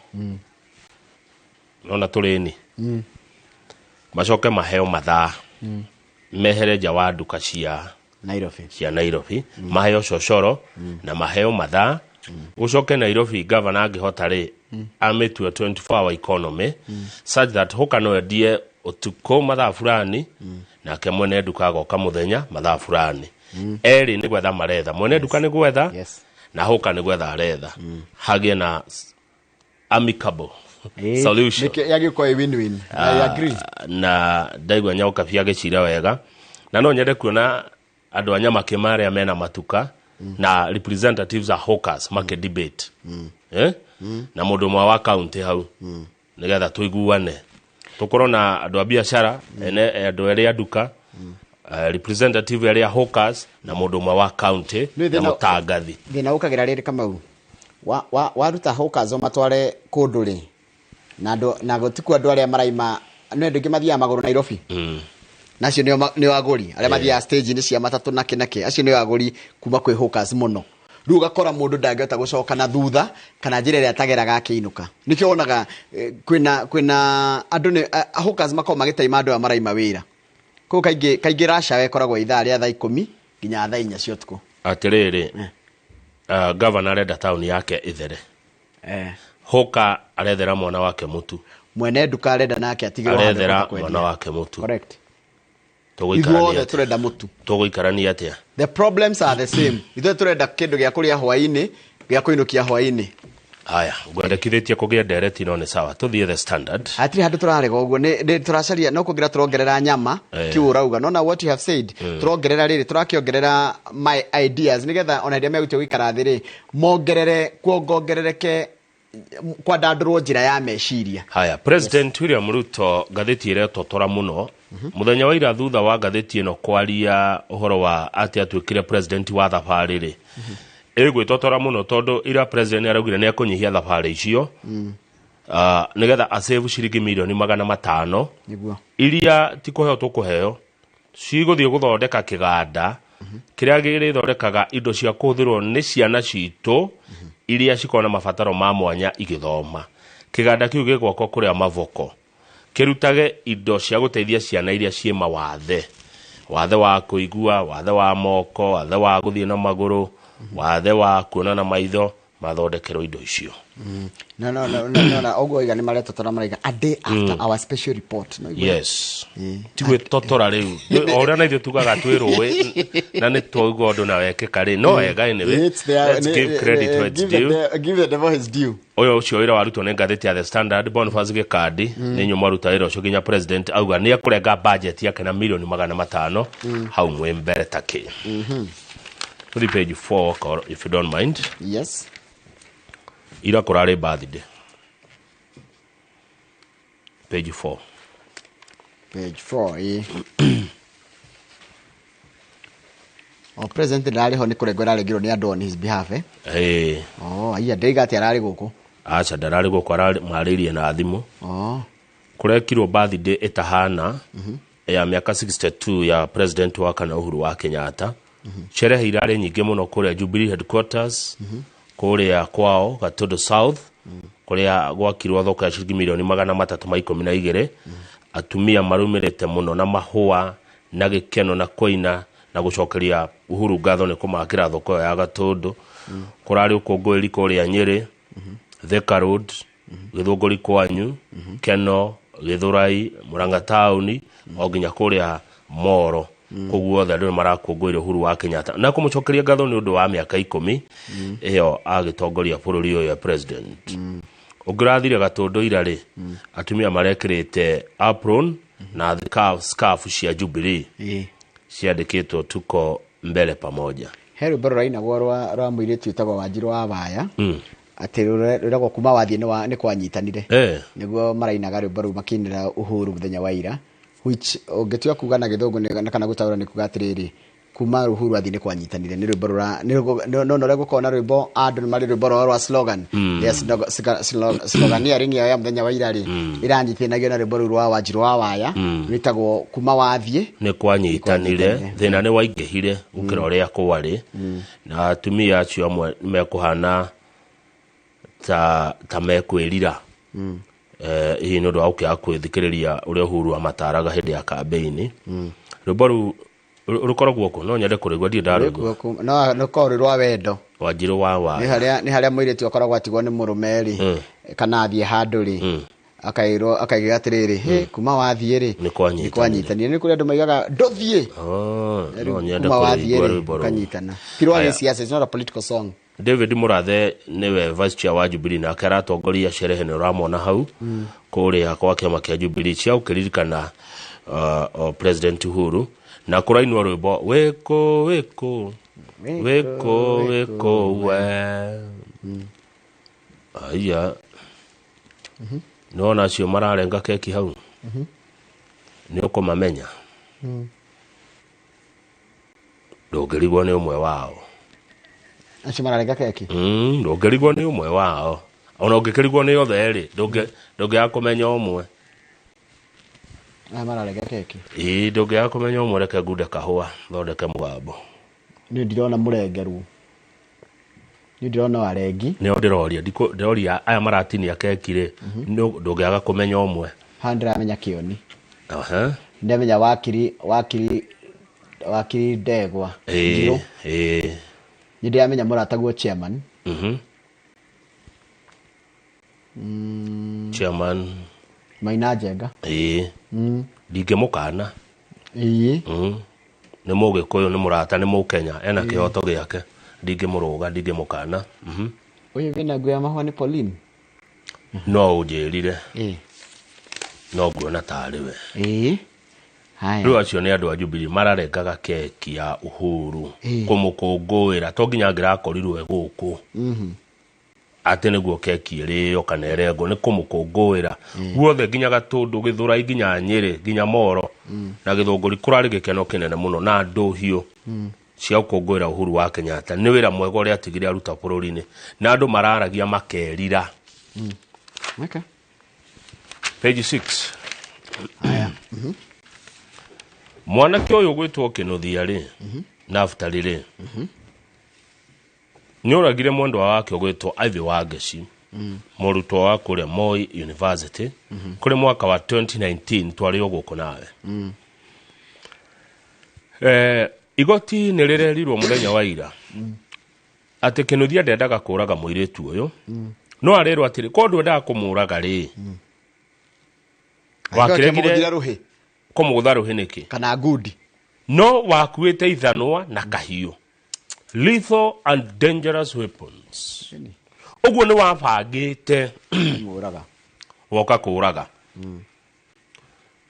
Speaker 4: Nona tũrĩni. Macoke maheo mathaa. Mehere nja wa nduka cia
Speaker 1: Nairobi.
Speaker 4: Cia Nairobi. Maheo cocoro na maheo mathaa. Ucoke Nairobi governor angĩhota rĩ, amĩtue 24 hour economy such that hoka no endie ũtukũ mathaa fulani, nake mwene nduka agoka mũthenya mathaa fulani. Erĩ nĩ gwetha maretha, mwene nduka nĩ gwetha na hoka nĩ gwetha aretha. Hagĩe na amicable solution.
Speaker 1: Nĩkĩ yagĩkorwo ĩ win-win. I agree.
Speaker 4: Na ndaigua Nyaũkabi agĩcira wega Na no nyende kuona andũ a Nyamakĩma arĩa mena matuka na representatives a hawkers make debate. Na mũndũ ũmwe wa county hau nĩgetha tũiguane, tũkorwo na andũ a biacara, ene andũ arĩa a nduka, representative arĩa hawkers na mũndũ ũmwe wa county na mũtangathi.
Speaker 1: Thĩna ũkagĩra rĩrĩ Kamau, waruta hawkers ũmatware kũndũ rĩ, na andũ na gũtikuo andũ arĩa maraima nĩ andũ aingĩ mathiaga magũrũ Nairobi. Na acio nĩo agũri arĩa mathiaga stage-inĩ cia matatũ nakĩ nakĩ, acio nĩo agũri kuma kwĩ hawkers mũno. Rĩu ũgakora mũndũ ndangĩhota gũcoka na thutha kana njĩra ĩrĩa atageraga akĩinũka. Nĩkĩo wonaga kwĩna andũ nĩ hawkers makoragwo magĩtaima andũ aya maraima wĩra. Koguo kaingĩ rush hour ĩkoragwo ithaa rĩa thaa 10 nginya thaa 4 cia ũtukũ.
Speaker 4: Atĩrĩrĩ, governor arenda taũni yake ĩthere. Hawker arethera mwana wake mũtu.
Speaker 1: Mwene nduka arenda nake atigĩrwo handũ
Speaker 4: arethera
Speaker 1: ha kwendia.
Speaker 4: Mwana wake mũtu.
Speaker 1: Correct.
Speaker 4: Tũgũikarania
Speaker 1: Ithuothe tũrenda mũtu.
Speaker 4: Tũgũikarania atĩa?
Speaker 1: The problems are the same. Ithuothe tũrenda kĩndũ gĩa kũrĩa hwaĩ-inĩ, gĩa kũinũkia hwaĩ-inĩ.
Speaker 4: Haya, ngwendekithĩtie kũgĩa ndereti no nĩ sawa. Tũthiĩ The Standard.
Speaker 1: Hatirĩ handũ tũrarega ũguo, nĩ tũracaria no kuongerera tũrongerera nyama, kiu ũrauga. No na what you have said, tũrongerera rĩrĩ, tũrakĩongerera my ideas nĩgetha ona hĩndĩ ĩrĩa megũtua gũikara thĩ rĩ, mongerere kuongongerereke kwandandũrwo njĩra ya meciria.
Speaker 4: Haya, President William Ruto ngathĩti ĩretotora mũno mũthenya wa ira thutha wa ngathĩti ĩno kwaria ũhoro wa atĩ atuĩkire president wa thabarĩ rĩ, ĩgwĩtotora mũno tondũ ira president araugire nĩ ekũnyihia thabarĩ icio nĩgetha asave ciringi mirioni 500
Speaker 1: nĩguo
Speaker 4: iria ti kũheo tũkũheo, cigũthiĩ gũthondeka kĩganda kĩrĩa gĩrĩthondekaga indo cia kũhũthĩrwo nĩ ciana citũ iria cikoragwo na mabataro ma mwanya igĩthoma. Kĩganda kĩu gĩgwakwo kũrĩa Mavoko, kĩrutage indo cia gũteithia ciana iria ciĩ mawathe, wathe wa kũigua, wathe wa moko, wathe wa gũthiĩ na magũrũ, wathe wa kuona na maitho, mathondekerwo indo icio.
Speaker 1: No no no no no ũguo oiga nĩ maretotora maraiga a day after our special report. No, igua?
Speaker 4: Yes. Ti gwĩtotora rĩu. O ũrĩa na ithuĩ tugaga twĩ rũĩ na nĩ twaigua ũndũ na wekĩka rĩ, no wega anyway.
Speaker 1: It's there.
Speaker 4: Let's give credit where it's due.
Speaker 1: Give the devil his due.
Speaker 4: Ũyũ ũcio wĩra warutwo nĩ ngathĩti ya The Standard, Boniface Gĩkandi nĩ nyũma aruta wĩra ũcio nginya president auga nĩ ekũrenga budget yake na mirioni 500 hau mwĩ mbere takĩ. Tũthiĩ page 4 if you don't mind.
Speaker 1: Yes.
Speaker 4: Ira kũrarĩ birthday. Page 4.
Speaker 1: Page 4, ĩ. O president ndarĩ ho nĩ kũrengwo ararengirwo nĩ andũ on his behalf, eh?
Speaker 4: Ĩĩ.
Speaker 1: Oh, aiya ndĩiga atĩ ararĩ gũkũ.
Speaker 4: Aca ndararĩ gũkũ, ararĩirie na thimũ.
Speaker 1: Oh.
Speaker 4: Kũrekirwo birthday ĩtahana ya mĩaka 62 ya president wa kana Uhuru wa Kenyatta. Sherehe irarĩ nyingĩ mũno kũrĩa Jubilee headquarters, kũrĩa kwao Gatundu South, kũrĩa gwakirwo thoko ya ciringi mirioni 312. Atumia marumĩrĩte mũno na mahũa na gĩkeno na kũina na gũcokeria Uhuru ngatho nĩ kũmakĩra thoko ya Gatundu. Kũrarĩ ũkũngũĩri kũrĩa Nyĩrĩ, Thika Road, Gĩthũngũri kwanyu, Keno, Gĩthũrai, Murang'a taũni, o nginya kũrĩa Moro. Koguo othe andũ nĩ marakũngũĩra Uhuru wa Kenyatta na kũmũcokeria ngatho nĩ ũndũ wa mĩaka 10 ĩyo agĩtongoria bũrũri ũyũ ya president. Ũngĩrathire Gatundu ira rĩ, atumia marekĩrĩte apron na scarf cia Jubilee ciandĩkĩtwo tuko mbele pamoja.
Speaker 1: He rwĩmbo rũrainagwo rwa mũirĩtu wĩtagwo Wanjirũ wa Waya, atĩ rwĩragwo kuma wathiĩ nĩ kwanyitanire. Nĩguo marainaga rwĩmbo rũu makĩinĩra Uhuru mũthenya wa ira, which ũngĩtua kuga na gĩthũngũ kana gũtaũra nĩ kuga atĩrĩrĩ, kuma Uhuru athiĩ nĩ kwanyitanire. Nĩ rwĩmbo rũra no no ũrĩa gũkorwo na rwĩmbo andũ nĩ marĩ rwĩmbo rwao rwa slogan. Ya sloganeering yao ya mũthenya wa ira rĩ, ĩranyitithanagio na rwĩmbo rũu rwa Wanjirũ wa Waya, rwĩtagwo kuma wathiĩ
Speaker 4: nĩ kwanyitanire, thĩna nĩ waingĩhire gũkĩra ũrĩa kwarĩ, na atumia acio amwe mekũhana ta mekwĩrira hihi nĩ ũndũ wa gũkĩaga kwĩthikĩrĩria ũrĩa Uhuru amataraga hĩndĩ ya kambĩini. Rwĩmbo rũu rũkoragwo kũ? No nyende kũrũigua, ndirĩ ndarũigua.
Speaker 1: No rũkoragwo rwĩ rwa wendo.
Speaker 4: Wanjirũ wa Waya.
Speaker 1: Nĩ harĩa mũirĩtu akoragwo atigwo nĩ mũrũme rĩ, kana athiĩ handũ rĩ, akairwo akaiga atĩrĩrĩ, hĩ kuma wathiĩ rĩ
Speaker 4: nĩ kwanyitanire.
Speaker 1: Nĩ kũrĩ andũ maigaga ndũthiĩ.
Speaker 4: No nyende
Speaker 1: Kuma wathiĩ
Speaker 4: kũrũigua
Speaker 1: rĩ,
Speaker 4: rwĩmbo rũu.
Speaker 1: ũkanyitana. Ti rwa gĩciaca, it's not a political song.
Speaker 4: David Murathe nĩwe vice chair wa Jubilee nake aratongoria sherehe nĩ ũramwona hau kũrĩa kwa kĩama kĩa Jubilee cia gũkĩririkana President Uhuru. Na kũrainwo rwĩmbo wĩkũ wĩkũ wĩkũ wĩkũ we. Aya, nĩwona acio mararenga keki hau, nĩ ũkũmamenya? Ndũngĩrigwo nĩ ũmwe wao.
Speaker 1: Acio mararenga keki?
Speaker 4: Ndũngĩrigwo nĩ ũmwe wao. Ona ũngĩkĩrigwo nĩ othe rĩ, ndũngĩaga kũmenya ũmwe.
Speaker 1: Aya mararenga keki?
Speaker 4: Ĩĩ, ndũngĩaga kũmenya ũmwe. Reke ngunde kahũa thondeke mũgambo.
Speaker 1: Niĩ ndirona mũrengerwo, niĩ ndĩrona warengi.
Speaker 4: Nĩo ndĩroria, ndĩroria aya maratinia keki rĩ, ndũngĩaga kũmenya ũmwe.
Speaker 1: Haha ndĩramenya Kĩoni.
Speaker 4: Aha.
Speaker 1: Ndĩramenya wakiri Ndegwa. Njirũ. Nĩ ndĩramenya mũrataguo chairman.
Speaker 4: Chairman.
Speaker 1: Maina Njenga.
Speaker 4: Ĩĩ. Ndingĩmũkana.
Speaker 1: Ĩĩ.
Speaker 4: Nĩ mũgĩkũyũ, nĩ mũrata, nĩ mũkenya, ena kĩhoto gĩake, ndingĩmũrũga, ndingĩmũkana.
Speaker 1: Ũyũ wĩna nguo ya mahũa nĩ Pauline.
Speaker 4: No ũnjĩrire.
Speaker 1: Ĩĩ.
Speaker 4: No nguona tarĩ we.
Speaker 1: Ĩĩ. Haya.
Speaker 4: Rĩu acio nĩ andũ a Jubilee mararengaga keki ya Uhuru kũmũkũngũĩra, to nginya angĩrakorirwo e gũkũ atĩ nĩguo keki ĩrĩo kana ĩrengwo, nĩ kũmũkũngũĩra guothe, nginya Gatũndũ, Gĩthũrai, nginya Nyĩrĩ, nginya Moro na Gĩthũngũri, kũrarĩ gĩkeno kĩnene mũno na ndũhiũ cia gũkũngũĩra Uhuru wa Kenyatta nĩ wĩra mwega ũrĩa atigire aruta bũrũri-inĩ, na andũ mararagia makerira.
Speaker 1: Okay.
Speaker 4: Page 6. Mwanake ũyũ gwĩtwo Kĩnuthia rĩ, Naftali rĩ, nĩ oragire mwendwa wake ũgwĩtwo Ivy Wangeci, mũrutwo wa kũrĩa Moi University, kũrĩ mwaka wa 2019, twarĩ o gũkũ nawe. Igoti nĩ rĩrerirwo mũthenya wa ira atĩ Kĩnuthia ndendaga kũraga mũirĩtu ũyũ, no arerwo atĩrĩ, ko ndwendaga kũmũraga rĩ,
Speaker 1: Wakĩmũgũthira rũhĩ?
Speaker 4: Kũmũgũtha rũhĩ nĩkĩ?
Speaker 1: Kana ngundi?
Speaker 4: No wakuĩte ithanwa na kahiũ, lethal and dangerous weapons, ũguo nĩ wabangĩte
Speaker 1: Mũraga.
Speaker 4: Woka kũraga.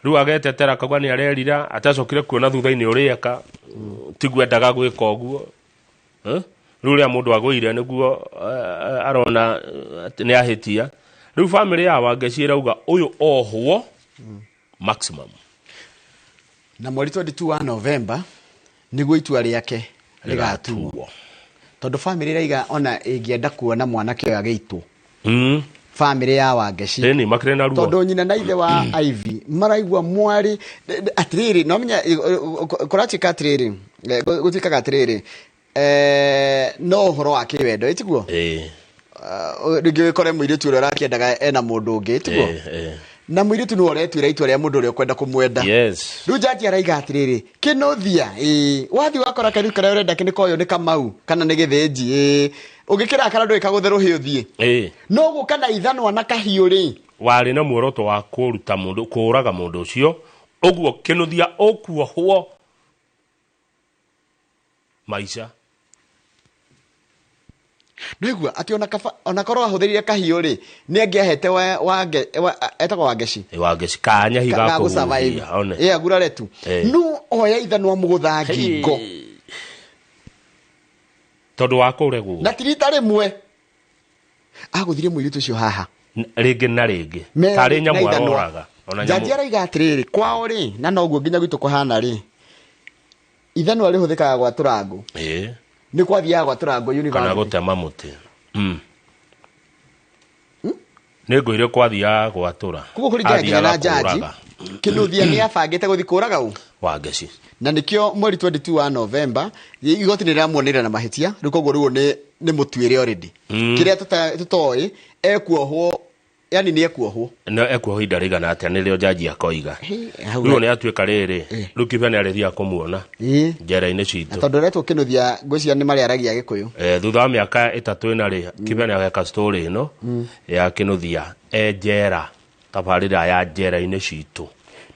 Speaker 4: Rĩu agetetera akauga nĩ arerira atacokire kuona thutha-inĩ ũrĩa eka tiguo endaga gwĩka ũguo. Eh? Rĩu ũrĩa mũndũ agũire nĩguo arona atĩ nĩ ahĩtia. Rĩu bamĩrĩ ya Wangeci ĩrauga ũyũ ohwo maximum.
Speaker 1: Na mweri 22 wa November nĩguo itua rĩake rĩgatuo, tondũ bamĩrĩ ĩraiga ona ĩngĩenda kuona mwanake ũyũ agĩitwo, bamĩrĩ ya Wangeci.
Speaker 4: Ĩni makĩrĩ na ruo.
Speaker 1: Tondũ nyina na ithe wa Ivy maraigua mwarĩ atĩrĩrĩ, no menya kũratuĩka atĩrĩrĩ, gũtuĩkaga atĩrĩrĩ, no ũhoro wa kĩwendo, ĩtiguo?
Speaker 4: Ĩĩ.
Speaker 1: Rĩngĩ ũkore mũirĩtu ũrĩa ũrakĩendaga ena mũndũ ũngĩ, ĩtiguo?
Speaker 4: Ĩĩ.
Speaker 1: Na mũirĩtu nĩwe ũretuĩra itua rĩa mũndũ ũrĩa ũkwenda kũmwenda. Rĩu jaji araiga atĩrĩrĩ, Kĩnuthia, ĩĩ, wathiĩ wakora kairĩtu karĩa ũrenda nĩ koyũ, nĩ Kamau kana nĩ Gĩthĩnji, ĩĩ, ũngĩkĩrakara ndũgĩkagũthe rũhĩ ũthiĩ. No gũka na ithanwa na kahiũ rĩ,
Speaker 4: warĩ na muoroto wa kũruta mũndũ, kũũraga mũndũ ũcio, ũguo Kĩnuthia ũkuohwo maica.
Speaker 1: Nĩigua atĩ ona kaba ona korwo ahũthĩrire kahiũ rĩ, nĩ angĩahete etagwo Wangeci.
Speaker 4: Wangeci kanya higa
Speaker 1: Ga gũsurvive.
Speaker 4: kũhuhia one.
Speaker 1: Ĩ, agurare tu. No oya ithanwa mũgũtha ngingo.
Speaker 4: Tondũ wa kũregwo.
Speaker 1: Na ti rita rĩmwe agũthire mũirĩtu ũcio haha.
Speaker 4: Rĩngĩ na rĩngĩ.
Speaker 1: Tarĩ
Speaker 4: Tarĩ nyamũ
Speaker 1: na ithanwa.
Speaker 4: aroraga. Ona
Speaker 1: Jaji
Speaker 4: nyamũ.
Speaker 1: araiga atĩrĩrĩ, kwao rĩ, na noguo nginya gwitũ kũhana rĩ, ithanwa rĩhũthĩkaga gwatũra ngũ. Nĩ kwathiaga gwatũra ngũ
Speaker 4: Kana
Speaker 1: university.
Speaker 4: gũtema mũtĩ. Nĩ ngũire kwathiaga gwatũra.
Speaker 1: Koguo kũringana nginya na
Speaker 4: Athiaga
Speaker 1: jaji,
Speaker 4: kũũraga.
Speaker 1: Kĩnuthia nĩ abangĩte gũthiĩ kũraga ũ?
Speaker 4: Wangeci.
Speaker 1: Na nĩkĩo mweri 22 wa November igoti nĩ rĩramuonire na mahĩtia rĩu, koguo rĩu nĩ mũtuĩre already. Kĩrĩa tũtoĩ ekuohwo, yani nĩ ekuohwo.
Speaker 4: No ekuohwo ihinda rĩigana atĩa nĩrĩo jaji akoiga.
Speaker 1: Hau.
Speaker 4: Rĩu nĩ atuĩka rĩrĩ, rĩu Kibe nĩ arĩthiaga kũmuona njera-inĩ
Speaker 1: Na
Speaker 4: citũ.
Speaker 1: tondũ ũretwo Kĩnuthia, ngwĩciria nĩ marĩaragia Gĩkũyũ.
Speaker 4: Thutha wa mĩaka 3 ĩna rĩ, Kibe nĩ ageka story ĩno ya Kĩnuthia e njera, tabarĩra ya njera-inĩ citũ.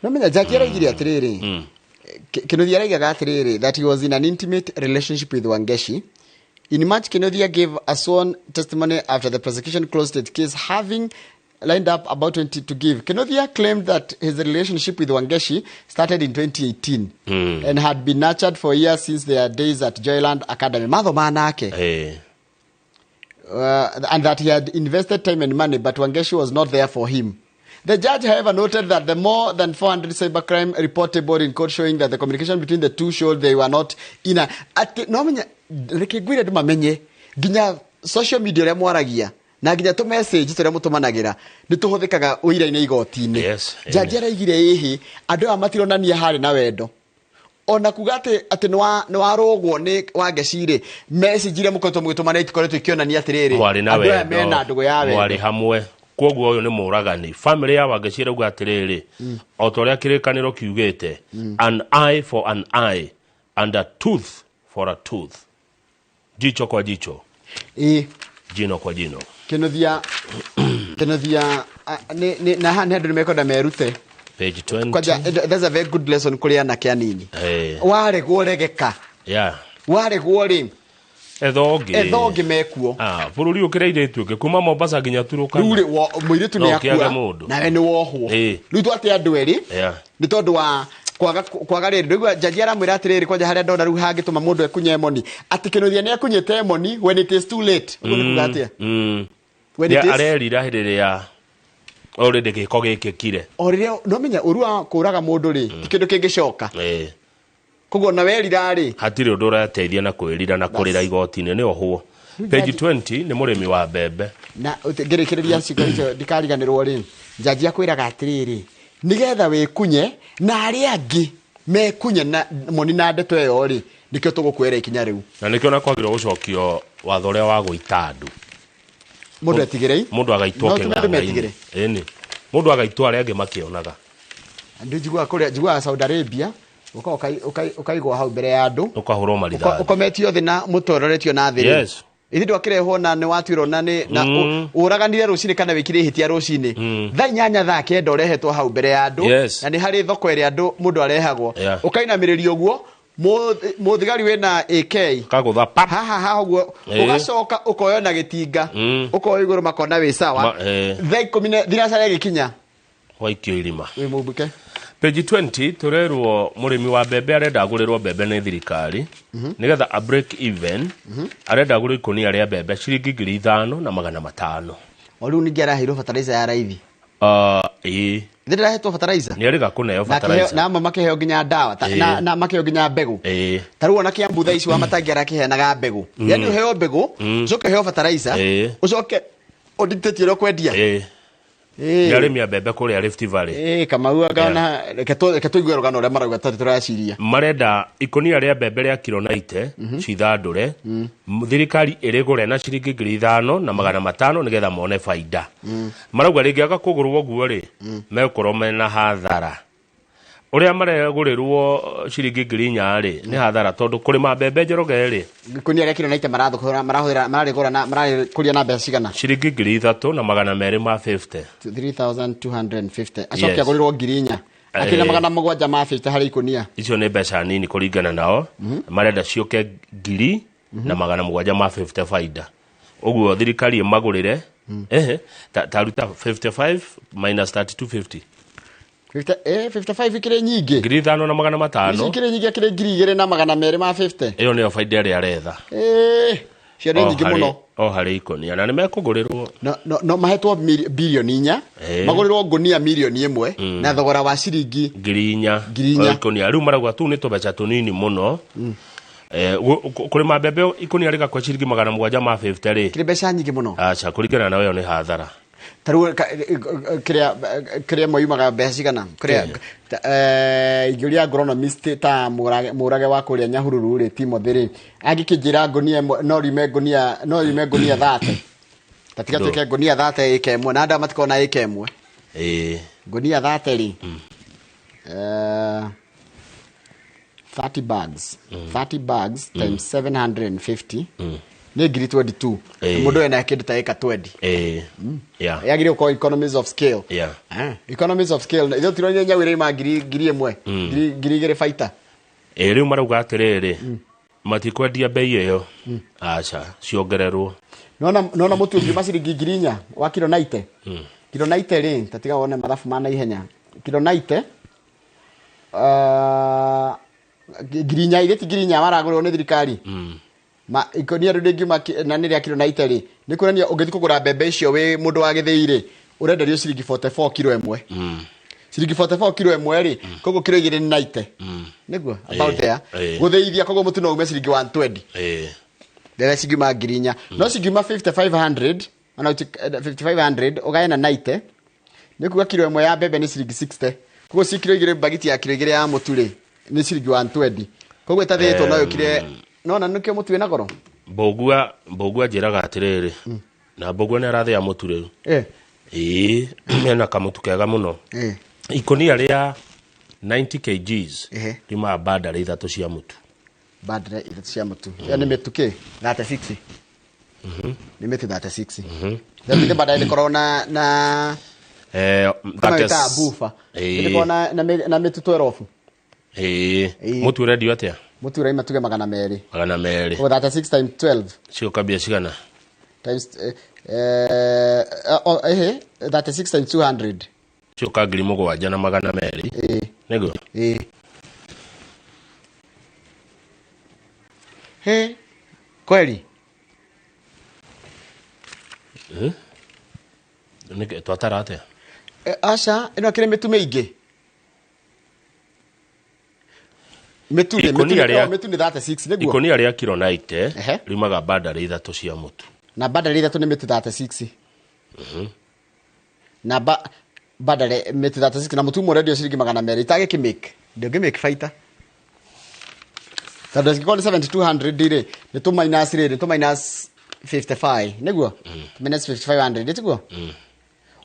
Speaker 1: No menya jaji araigire atĩrĩrĩ, Kĩnuthia araigaga atĩrĩrĩ that he was in an intimate relationship with Wangeshi. In March, Kinuthia gave a sworn testimony after the prosecution closed its case, having lined up about 20 to give. Kenothia claimed that his relationship with Wangeshi started in 2018 and had been nurtured for years since their days at Joyland Academy. Matho manake. And that he had invested time and money, but Wangeshi was not there for him. The judge, however, noted that the more than 400 cybercrime report tabled in court showing that the communication between the two showed they were not in a... No menya, reke ngwire andũ mamenye, nginya social media ũrĩa mwaragia, na nginya tũ message tũrĩa mũtũmanagĩra, nĩ tũhũthĩkaga ũira-inĩ igoti-inĩ.
Speaker 4: Yes,
Speaker 1: Jaji araigire ĩhĩ, andũ aya matironania harĩ na wendo. Ona kuga atĩ nĩ warũgwo nĩ Wangeshi rĩ, message iria mũkoretwo mũgĩtũmana itikoretwo ikĩonania atĩrĩrĩ,
Speaker 4: Mwarĩ na
Speaker 1: andũ aya
Speaker 4: wendo,
Speaker 1: mena ndũgũ ya wendo.
Speaker 4: Mwarĩ hamwe. Koguo ũyũ nĩ mũragani. Family ya Wangeshi ĩrauga atĩrĩrĩ, o ta ũrĩa kĩrĩkanĩro kiugĩte, an eye for an eye and a tooth for a tooth, jicho kwa jicho, jino kwa jino.
Speaker 1: Kenothia na haha nĩ andũ nĩmekwenda merute.
Speaker 4: Page 20.
Speaker 1: Kwanja, that's a very good lesson kũrĩ anake anini. Waregwo regeka. Waregwo rĩ,
Speaker 4: Etha ũngĩ.
Speaker 1: Etha ũngĩ mekuo.
Speaker 4: Bũrũri ũkĩra airĩtu ũngĩ kuma Mombasa nginya Turukana.
Speaker 1: Rĩu rĩ, mũirĩtu
Speaker 4: No
Speaker 1: nĩ
Speaker 4: ũkĩage
Speaker 1: akua,
Speaker 4: mũndũ.
Speaker 1: nawe nĩ wohwo. Rĩu twate andũ erĩ, nĩ tondũ wa kwaga rĩrĩ. Ndũigua jaji aramwĩra atĩrĩrĩ, kwanja harĩa ndona rĩu hangĩtũma mũndũ ekunye emoni, atĩ Kĩnuthia nĩ ekunyĩte emoni when it is too late. Ũguo nĩ kuga atĩa? When it is
Speaker 4: Arerira hĩndĩ ĩrĩa already gĩko gĩkĩkire.
Speaker 1: O rĩrĩa no menya ũru wa kũraga mũndũ rĩ, ti kĩndũ kĩngĩcoka. Koguo na werira rĩ,
Speaker 4: Hatirĩ ũndũ ũrateithia na kwĩrira na kũrĩra igoti-inĩ, nĩ ohwo. Page 20 nĩ mũrĩmi wa mbembe.
Speaker 1: Na ngĩrĩkĩrĩria ciugo icio ndikariganĩrwo rĩ, jaji akwĩraga atĩrĩrĩ, nĩgetha wĩkunye na arĩa angĩ mekunye na moni na ndeto ĩyo rĩ, nĩkĩo tũgũkwĩra ikinya rĩu.
Speaker 4: Na nĩkĩo na kwagĩrĩirwo gũcokio watho ũrĩa wa gũita andũ.
Speaker 1: Mũndũ etigĩre?
Speaker 4: Mũndũ agaitwo
Speaker 1: No tume andũ
Speaker 4: kĩng'ang'a-inĩ.
Speaker 1: metigĩre.
Speaker 4: Ĩni. Mũndũ agaitwo arĩa angĩ makĩonaga.
Speaker 1: Andũ njiguaga kũrĩa, njiguaga Saudi Arabia, ũkaigwo hau mbere ya andũ.
Speaker 4: Ũkahũrwo marithathi.
Speaker 1: Ũkometio thĩ na mũtwe ũroretio na thĩ rĩ.
Speaker 4: Yes.
Speaker 1: Ithe ndwakĩrehwo na nĩ watuĩrwo na nĩ na ũraganire rũcinĩ kana wĩkire ihĩtia rũcinĩ. Thaa 8 thaa 9 ũrehetwo hau mbere ya andũ.
Speaker 4: Yes.
Speaker 1: Na nĩ harĩ thoko ĩrĩa andũ mũndũ arehagwo.
Speaker 4: Yeah.
Speaker 1: Ũkainamĩrĩrio ũguo, mũthigari wĩna AK.
Speaker 4: Kagũtha pap.
Speaker 1: Haha haha ũguo. Ũgacoka ũkoywo na gĩtinga. Ũkoywo igũrũ makona wĩ sawa. Thaa ikũmi na thinacara ĩgĩkinya.
Speaker 4: Waikio irima.
Speaker 1: Wĩ mũmbuke.
Speaker 4: Page 20 turerwo mũrĩmi wa mbembe arenda agũrĩrwo mbembe nĩ thirikari nĩgetha a break even. Arenda agũrĩrwo ikũnia rĩa mbembe ciringi 5,500.
Speaker 1: O rĩu ningĩ araheirwo fertilizer ya raithi.
Speaker 4: Ĩĩ.
Speaker 1: Nĩ ndĩrahetwo fertilizer.
Speaker 4: Nĩ erĩga kũneo
Speaker 1: Na
Speaker 4: fertilizer.
Speaker 1: na amwe makĩheo nginya ndawa, na makĩheo nginya mbegũ. Ta rĩu ona Kiambu thaa ici wa Matangi arakĩheanaga mbegũ. Yaani ũheo mbegũ, ũcoke ũheo fertilizer, ũcoke ũnditĩtie ũrĩa ũkwendia.
Speaker 4: Nĩ arĩmi a mbembe kũrĩa Rift Valley.
Speaker 1: Kamau akona, reke tũigue rũgano ũrĩa marauga tondũ tũraciria.
Speaker 4: Marenda ikũnia rĩa mbembe rĩa kiro 90 cithandũre, thirikari ĩrĩgũre na ciringi 5,500 nĩgetha mone baida. Marauga rĩngĩaga kũgũrwo ũguo rĩ, megũkorwo mena hathara. Ũrĩa maregũrĩrwo ciringi 4,000 rĩ, nĩ hathara tondũ kũrĩma mbembe Njoroge rĩ,
Speaker 1: Ikũnia rĩa kiro 90 marathũkũra, marahũthĩra, mararĩgũra na mararĩkũria na mbeca cigana?
Speaker 4: Ciringi 3,250.
Speaker 1: 3,250. Acoke
Speaker 4: Yes.
Speaker 1: agũrĩrwo 4,000. Akĩna 750 harĩ ikũnia.
Speaker 4: Icio nĩ mbeca nini kũringana nao. Marenda ciũke 1,750 baida. Ũguo thirikari ĩmagũrĩre, ta ruta 55 minus 3250.
Speaker 1: 55 ikĩrĩ nyingĩ.
Speaker 4: 5,500.
Speaker 1: Ici ikĩrĩ nyingĩ akĩrĩ 2,250.
Speaker 4: Ĩyo nĩyo baida ĩrĩa aretha.
Speaker 1: Cio nĩ nyingĩ mũno.
Speaker 4: O harĩ ikũnia na nĩ mekũgũrĩrwo.
Speaker 1: No mahetwo bilioni 4, magũrĩrwo ngũnia milioni 1 na thogora wa ciringi
Speaker 4: 4,000.
Speaker 1: 4,000.
Speaker 4: O ikũnia. Rĩu marauga tu nĩ tũbeca tũnini mũno. Kũrĩma mbembe ikũnia rĩgakwa ciringi 750 rĩ.
Speaker 1: Kĩrĩ mbeca nyingĩ mũno.
Speaker 4: Aca, kũringana na ĩyo nĩ hathara.
Speaker 1: Ta rĩu kĩrĩa moimaga mbeca cigana? Kĩrĩa, ingĩũria agronomist ta mũrage wa kũrĩa Nyahururu rĩ, Timothy rĩ, angĩkĩnjĩra ngũnia ĩmwe, no rime ngũnia, no rime ngũnia 30. Ta tiga
Speaker 4: Ndũ.
Speaker 1: tuĩke ngũnia 30 ĩka ĩmwe, na andũ aya matikoragwo na ĩka ĩmwe. Ngũnia 30 rĩ, 30 bags. 30 bags times 750. Nĩ ngiri 22. Mũndũ ena kĩndũ ta ĩka 20. Yagĩrĩirwo gũkorwo economies of scale. Economies of scale. Ithuĩ tũronire nyau ĩraima 1,000. 2,000 baita.
Speaker 4: Rĩu marauga atĩrĩrĩ, matikwendia bei ĩyo. Aca, ciongererwo.
Speaker 1: Nona mũtu ũngiuma ciringi 4,000 wa kiro 90. Kilo 90 rĩ, tatiga wone mathabu ma naihenya. Kilo 90 ngiri 4 ithĩ ti 4,000 maragũrĩrwo nĩ thirikari. Ma ikonia rĩu rĩngiuma na nĩ rĩa kilo 90 rĩ, nĩ kuonania ũngĩthiĩ kũgũra mbembe icio wĩ mũndũ wa gĩthĩi rĩ, ũrenderio ciringi 44 kilo ĩmwe. Ciringi 44 kilo ĩmwe rĩ, koguo kilo 2 nĩ 90. Nĩguo about there. Gũthĩithia koguo mũtu no ume ciringi 120. Mbembe cingiuma 4,000. No cingiuma 5500, ona 5500 ũgae na 90, nĩ kuga kilo ĩmwe ya mbembe nĩ ciringi 60. Koguo ci kilo 2 mbagiti ya kilo 2 ya mũtu rĩ, nĩ ciringi 120. Koguo ĩtathĩĩtwo no yũkire, nona nĩkĩo mũtu wĩna goro.
Speaker 4: Mbũgua njĩraga atĩrĩrĩ, na Mbũgua nĩ arathĩa mũtu rĩu. Ĩĩ, ena kamũtu kega mũno. Ikũnia rĩa 90 kgs riumaga bandari 3 cia mũtu.
Speaker 1: Bandari 3 cia mũtu. Ĩyo nĩ mĩtu kĩ? 36. Nĩ mĩtu 36. Rĩu bandari ĩkoragwo na kama ĩtaga bufa. Ĩkoragwo na mĩtu 12.
Speaker 4: Ĩĩ. Mũtu ũrendio atĩa?
Speaker 1: Mũtu ũraima tuge 200.
Speaker 4: 200.
Speaker 1: Koguo 36 times 12.
Speaker 4: Cigũka mbia cigana?
Speaker 1: Times 36 times 200.
Speaker 4: Cigũka 7,200. Nĩguo?
Speaker 1: Ĩĩ. He, kweli?
Speaker 4: Nĩkĩ twatara atĩa?
Speaker 1: Aca, ĩno ĩkĩrĩ mĩtu mĩingĩ. Mĩtu nĩ 36 nĩguo?
Speaker 4: Ikũnia rĩa kilo 90 riumaga bandari 3 cia mũtu.
Speaker 1: Na bandari 3 nĩ mĩtu 36. Na bandari mĩtu 36 na mũtu ũmwe ũrendio ciringi 200 itagĩkĩmake. Ndũngĩmake baita. Tondũ angĩkorwo nĩ 7200 rĩ, nĩ tũ minus rĩ, nĩ tũ minus 55 nĩguo? Minus 5500 tiguo?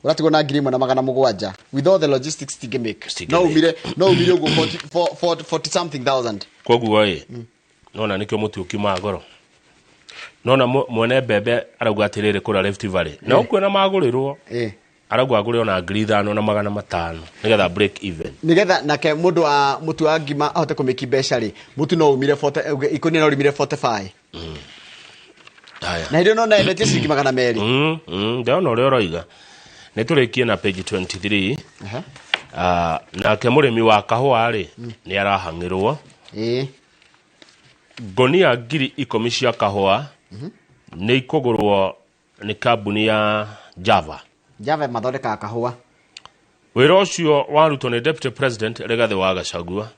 Speaker 1: Ũratigwo na 1,700 with all the logistics tingĩmake. No umire, no umire ũguo 40 something thousand.
Speaker 4: Koguo ĩ, nona nĩkĩo mũtu ũkiumaga goro. Nona mwene mbembe arauga atĩrĩrĩ kũrĩa Rift Valley. Na ũkuona magũrĩrwo. Arauga agũre ona 5,500 nĩgetha break even.
Speaker 1: Nĩgetha nake mũndũ wa mũtu wa ngima ahote kũmĩki mbeca rĩ, mũtu no umire 40, ikũnia no rimire 45.
Speaker 4: Haya.
Speaker 1: Na hĩndĩ ĩyo no endetie ciringi 200.
Speaker 4: Ndĩrona ũrĩa ũroiga. Nĩ tũrĩkie na page 23. Nake mũrĩmi wa kahũa rĩ, nĩ arahang'ĩrwo. Ngonia 10,000 cia kahũa nĩ ikũgũrwo nĩ kambuni ya Java.
Speaker 1: Java mathondekaga kahũa.
Speaker 4: Wĩra ũcio warutwo nĩ Deputy President Rigathi wa Gachagua.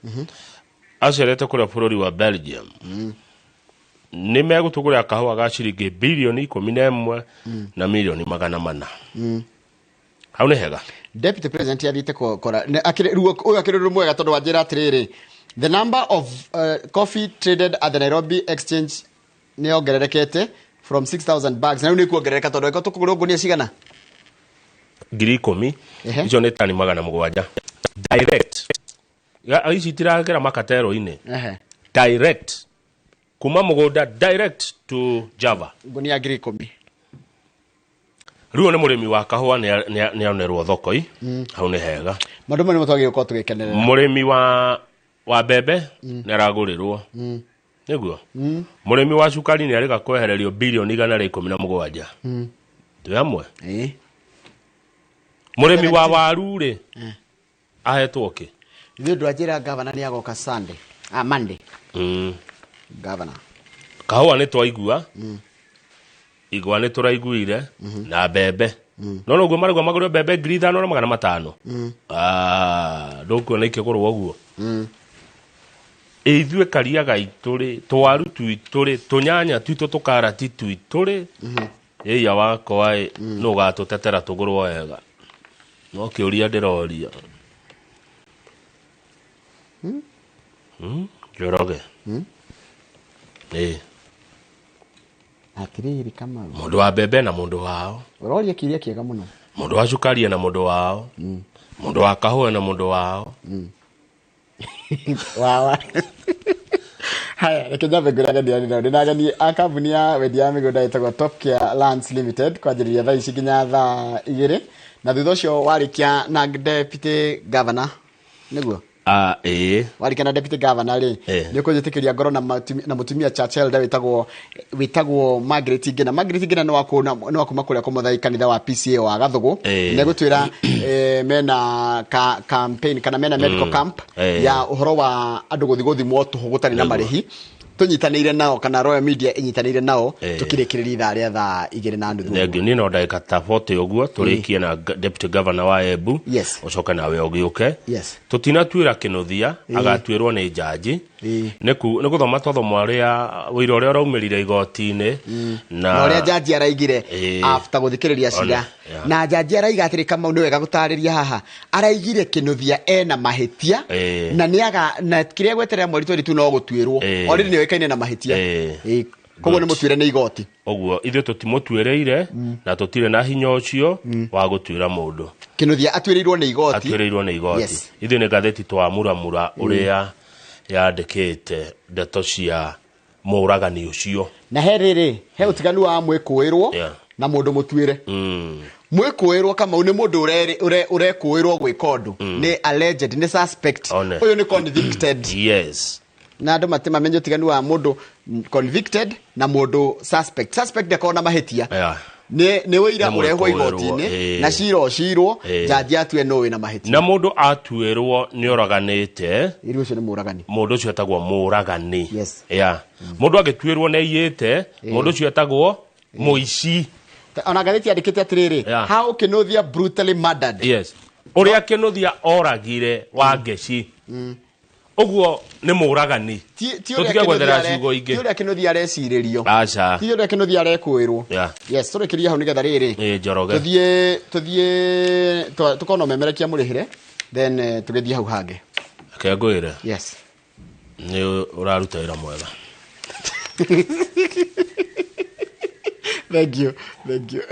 Speaker 4: Acerete kũrĩa bũrũri wa Belgium. Nĩ megũtũgũrĩra kahũa ga ciringi bilioni 11 na milioni 400. Hau nĩ hega.
Speaker 1: Deputy President athiĩte kora ũyũ akĩrĩ ũndũ mwega tondũ wanjĩra atĩrĩrĩ, the number of coffee traded at the Nairobi Exchange nĩ yongererekete from 6,000 bags. Na rĩu nĩ kuongerereka tondũ angĩkorwo tũkũgũra ngũnia cigana?
Speaker 4: 10,000. Icio nĩ tani 700. Direct. Ici itiragera makatero-inĩ. Direct. Kuma mũgũnda direct to Java.
Speaker 1: Ngũnia 10,000.
Speaker 4: Rĩu nĩ mũrĩmi wa kahũa nĩ onerwo thoko-i. Hau nĩ hega.
Speaker 1: Maũndũ maya nĩmo twagĩrĩirwo gũkorwo tũgĩkenerera.
Speaker 4: Mũrĩmi wa mbembe nĩ aragũrĩrwo. Nĩguo? Mũrĩmi wa cukari nĩ arĩga kwehererio bilioni 117. Twĩ hamwe? Mũrĩmi wa waru rĩ, ahetwo kĩ?
Speaker 1: Ithuĩ ndwanjĩra gavana nĩ agoka Sunday. Monday. Gavana.
Speaker 4: Kahũa nĩ twaigua. Igwa nĩ tũraiguire na mbembe. No noguo marauga magũrĩrwo mbembe 5,500. Ndũkuona ikĩgũrwo ũguo. Ithuĩ kariaga itũ rĩ, twaru twitũ rĩ, tũnyanya twitũ, tũkarati twitũ rĩ, ĩia wakwa ĩ, nũ ũgatũtetera tũgũrwo wega? No kĩũria ndĩroria. Njoroge. Ĩĩ.
Speaker 1: Atĩrĩrĩ Kamau.
Speaker 4: Mũndũ wa mbembe na mũndũ wao.
Speaker 1: Ũroria kĩũria kĩega mũno.
Speaker 4: Mũndũ wa cukari na mũndũ wao. Mũndũ wa kahũa na mũndũ wao.
Speaker 1: Wawa. Haya, reke nyambe ngwĩre ageni arĩa ndĩnao. Ndĩna ageni a kambuni ya wendia wa mĩgũnda ĩtagwo Top Care Lands Limited kwanjĩrĩria thaa ici nginya thaa 2 na thutha ũcio warĩkia na Deputy Governor nĩguo?
Speaker 4: Ah, ĩĩ.
Speaker 1: Warikana deputy governor rĩ, nĩ ũkũnjĩtĩkĩria ngorwo na mũtumia church elder wĩtagwo Margaret Ngina. Margaret Ngina nĩ wa kuma kũrĩa kũmũthai kanitha wa PCA wa Gathugu. Nĩ gũtwĩra mena campaign kana mena medical camp ya ũhoro wa andũ gũthiĩ gũthimwo tũhũ gũtarĩ na marĩhi. Tũnyitanĩire nao kana Royal Media ĩnyitanĩire nao, tũkĩrĩkĩrĩria ithaa rĩa 2:30.
Speaker 4: Thengiũ. Niĩ no ndagĩka ta 40 ũguo tũrĩkie na deputy governor wa Embu.
Speaker 1: Yes.
Speaker 4: Ũcoke nawe ũgĩũke.
Speaker 1: Yes.
Speaker 4: Tũtinatuĩra Kĩnuthia, agatuĩrwo nĩ njanji. Nĩ gũthoma twathoma ũrĩa ũira ũrĩa ũraumĩrire igoti-inĩ
Speaker 1: na ũrĩa njanji araigire after gũthikĩrĩria cira.
Speaker 4: Ona, yeah.
Speaker 1: Na njanji araiga atĩrĩ, Kamau, nĩ wega gũtarĩria haha, araigire Kĩnuthia ena mahĩtia na nĩaga na kĩrĩa gweterera mweri 22 no gũtuĩrwo. Already nĩoĩkaine na mahĩtia. Koguo nĩ
Speaker 4: Good.
Speaker 1: mũtuĩre nĩ igoti.
Speaker 4: Ũguo ithuĩ tũtimũtuĩrĩire na tũtirĩ na hinya ũcio wa gũtuĩra mũndũ.
Speaker 1: Kĩnuthia atuĩrĩirwo nĩ igoti.
Speaker 4: Atuĩrĩirwo nĩ igoti.
Speaker 1: Yes.
Speaker 4: Ithuĩ nĩ ngathĩti twamuramura ũrĩa yandĩkĩte ndeto cia mũragani ũcio.
Speaker 1: Na he rĩrĩ, he ũtiganu wa mwĩkũĩrwo na mũndũ mũtuĩre. Mwĩkũĩrwo, Kamau, nĩ mũndũ ũrekũĩrwo gwĩka ũndũ, nĩ alleged, nĩ suspect.
Speaker 4: One.
Speaker 1: Ũyũ nĩ convicted.
Speaker 4: Yes.
Speaker 1: Na andũ matimamenye ũtiganu wa mũndũ convicted na mũndũ suspect. Suspect ndakoragwo na mahĩtia. Nĩ ũira
Speaker 4: Nĩ
Speaker 1: ũrehwo
Speaker 4: mwĩkũĩrwo,
Speaker 1: igoti-inĩ na cira ũcirwo, njanji atue nũ wĩna mahĩtia.
Speaker 4: Na mũndũ atuĩrwo nĩ ũraganĩte,
Speaker 1: Ĩrĩ ũcio nĩ mũragani.
Speaker 4: Mũndũ ũcio etagwo mũragani.
Speaker 1: Yes.
Speaker 4: Yeah. Mũndũ angĩtuĩrwo nĩ aiyĩte, mũndũ ũcio etagwo mũici.
Speaker 1: Ona ngathĩti yandĩkĩte atĩrĩrĩ, how Kĩnuthia brutally murdered.
Speaker 4: Yes. Ũrĩa Kĩnuthia oragire Wangeci, ũguo nĩ mũragani.
Speaker 1: Ti ũrĩa
Speaker 4: Tũtige gwethera
Speaker 1: Kĩnuthia
Speaker 4: ciugo ingĩ.
Speaker 1: ti ũrĩa Kĩnuthia arecirĩrio.
Speaker 4: Aca.
Speaker 1: Ti ũrĩa Kĩnuthia arekũĩrwo. Yes, tũrĩkĩrie hau nĩgetha rĩrĩ,
Speaker 4: Ĩĩ, Njoroge.
Speaker 1: Tũthiĩ tũkona ũmemerekia mũrĩhĩre, then tũgĩthiĩ hau hangĩ.
Speaker 4: Reke ngwĩre.
Speaker 1: Yes.
Speaker 4: Nĩ ũraruta wĩra mwega.
Speaker 1: Thank you, thank you.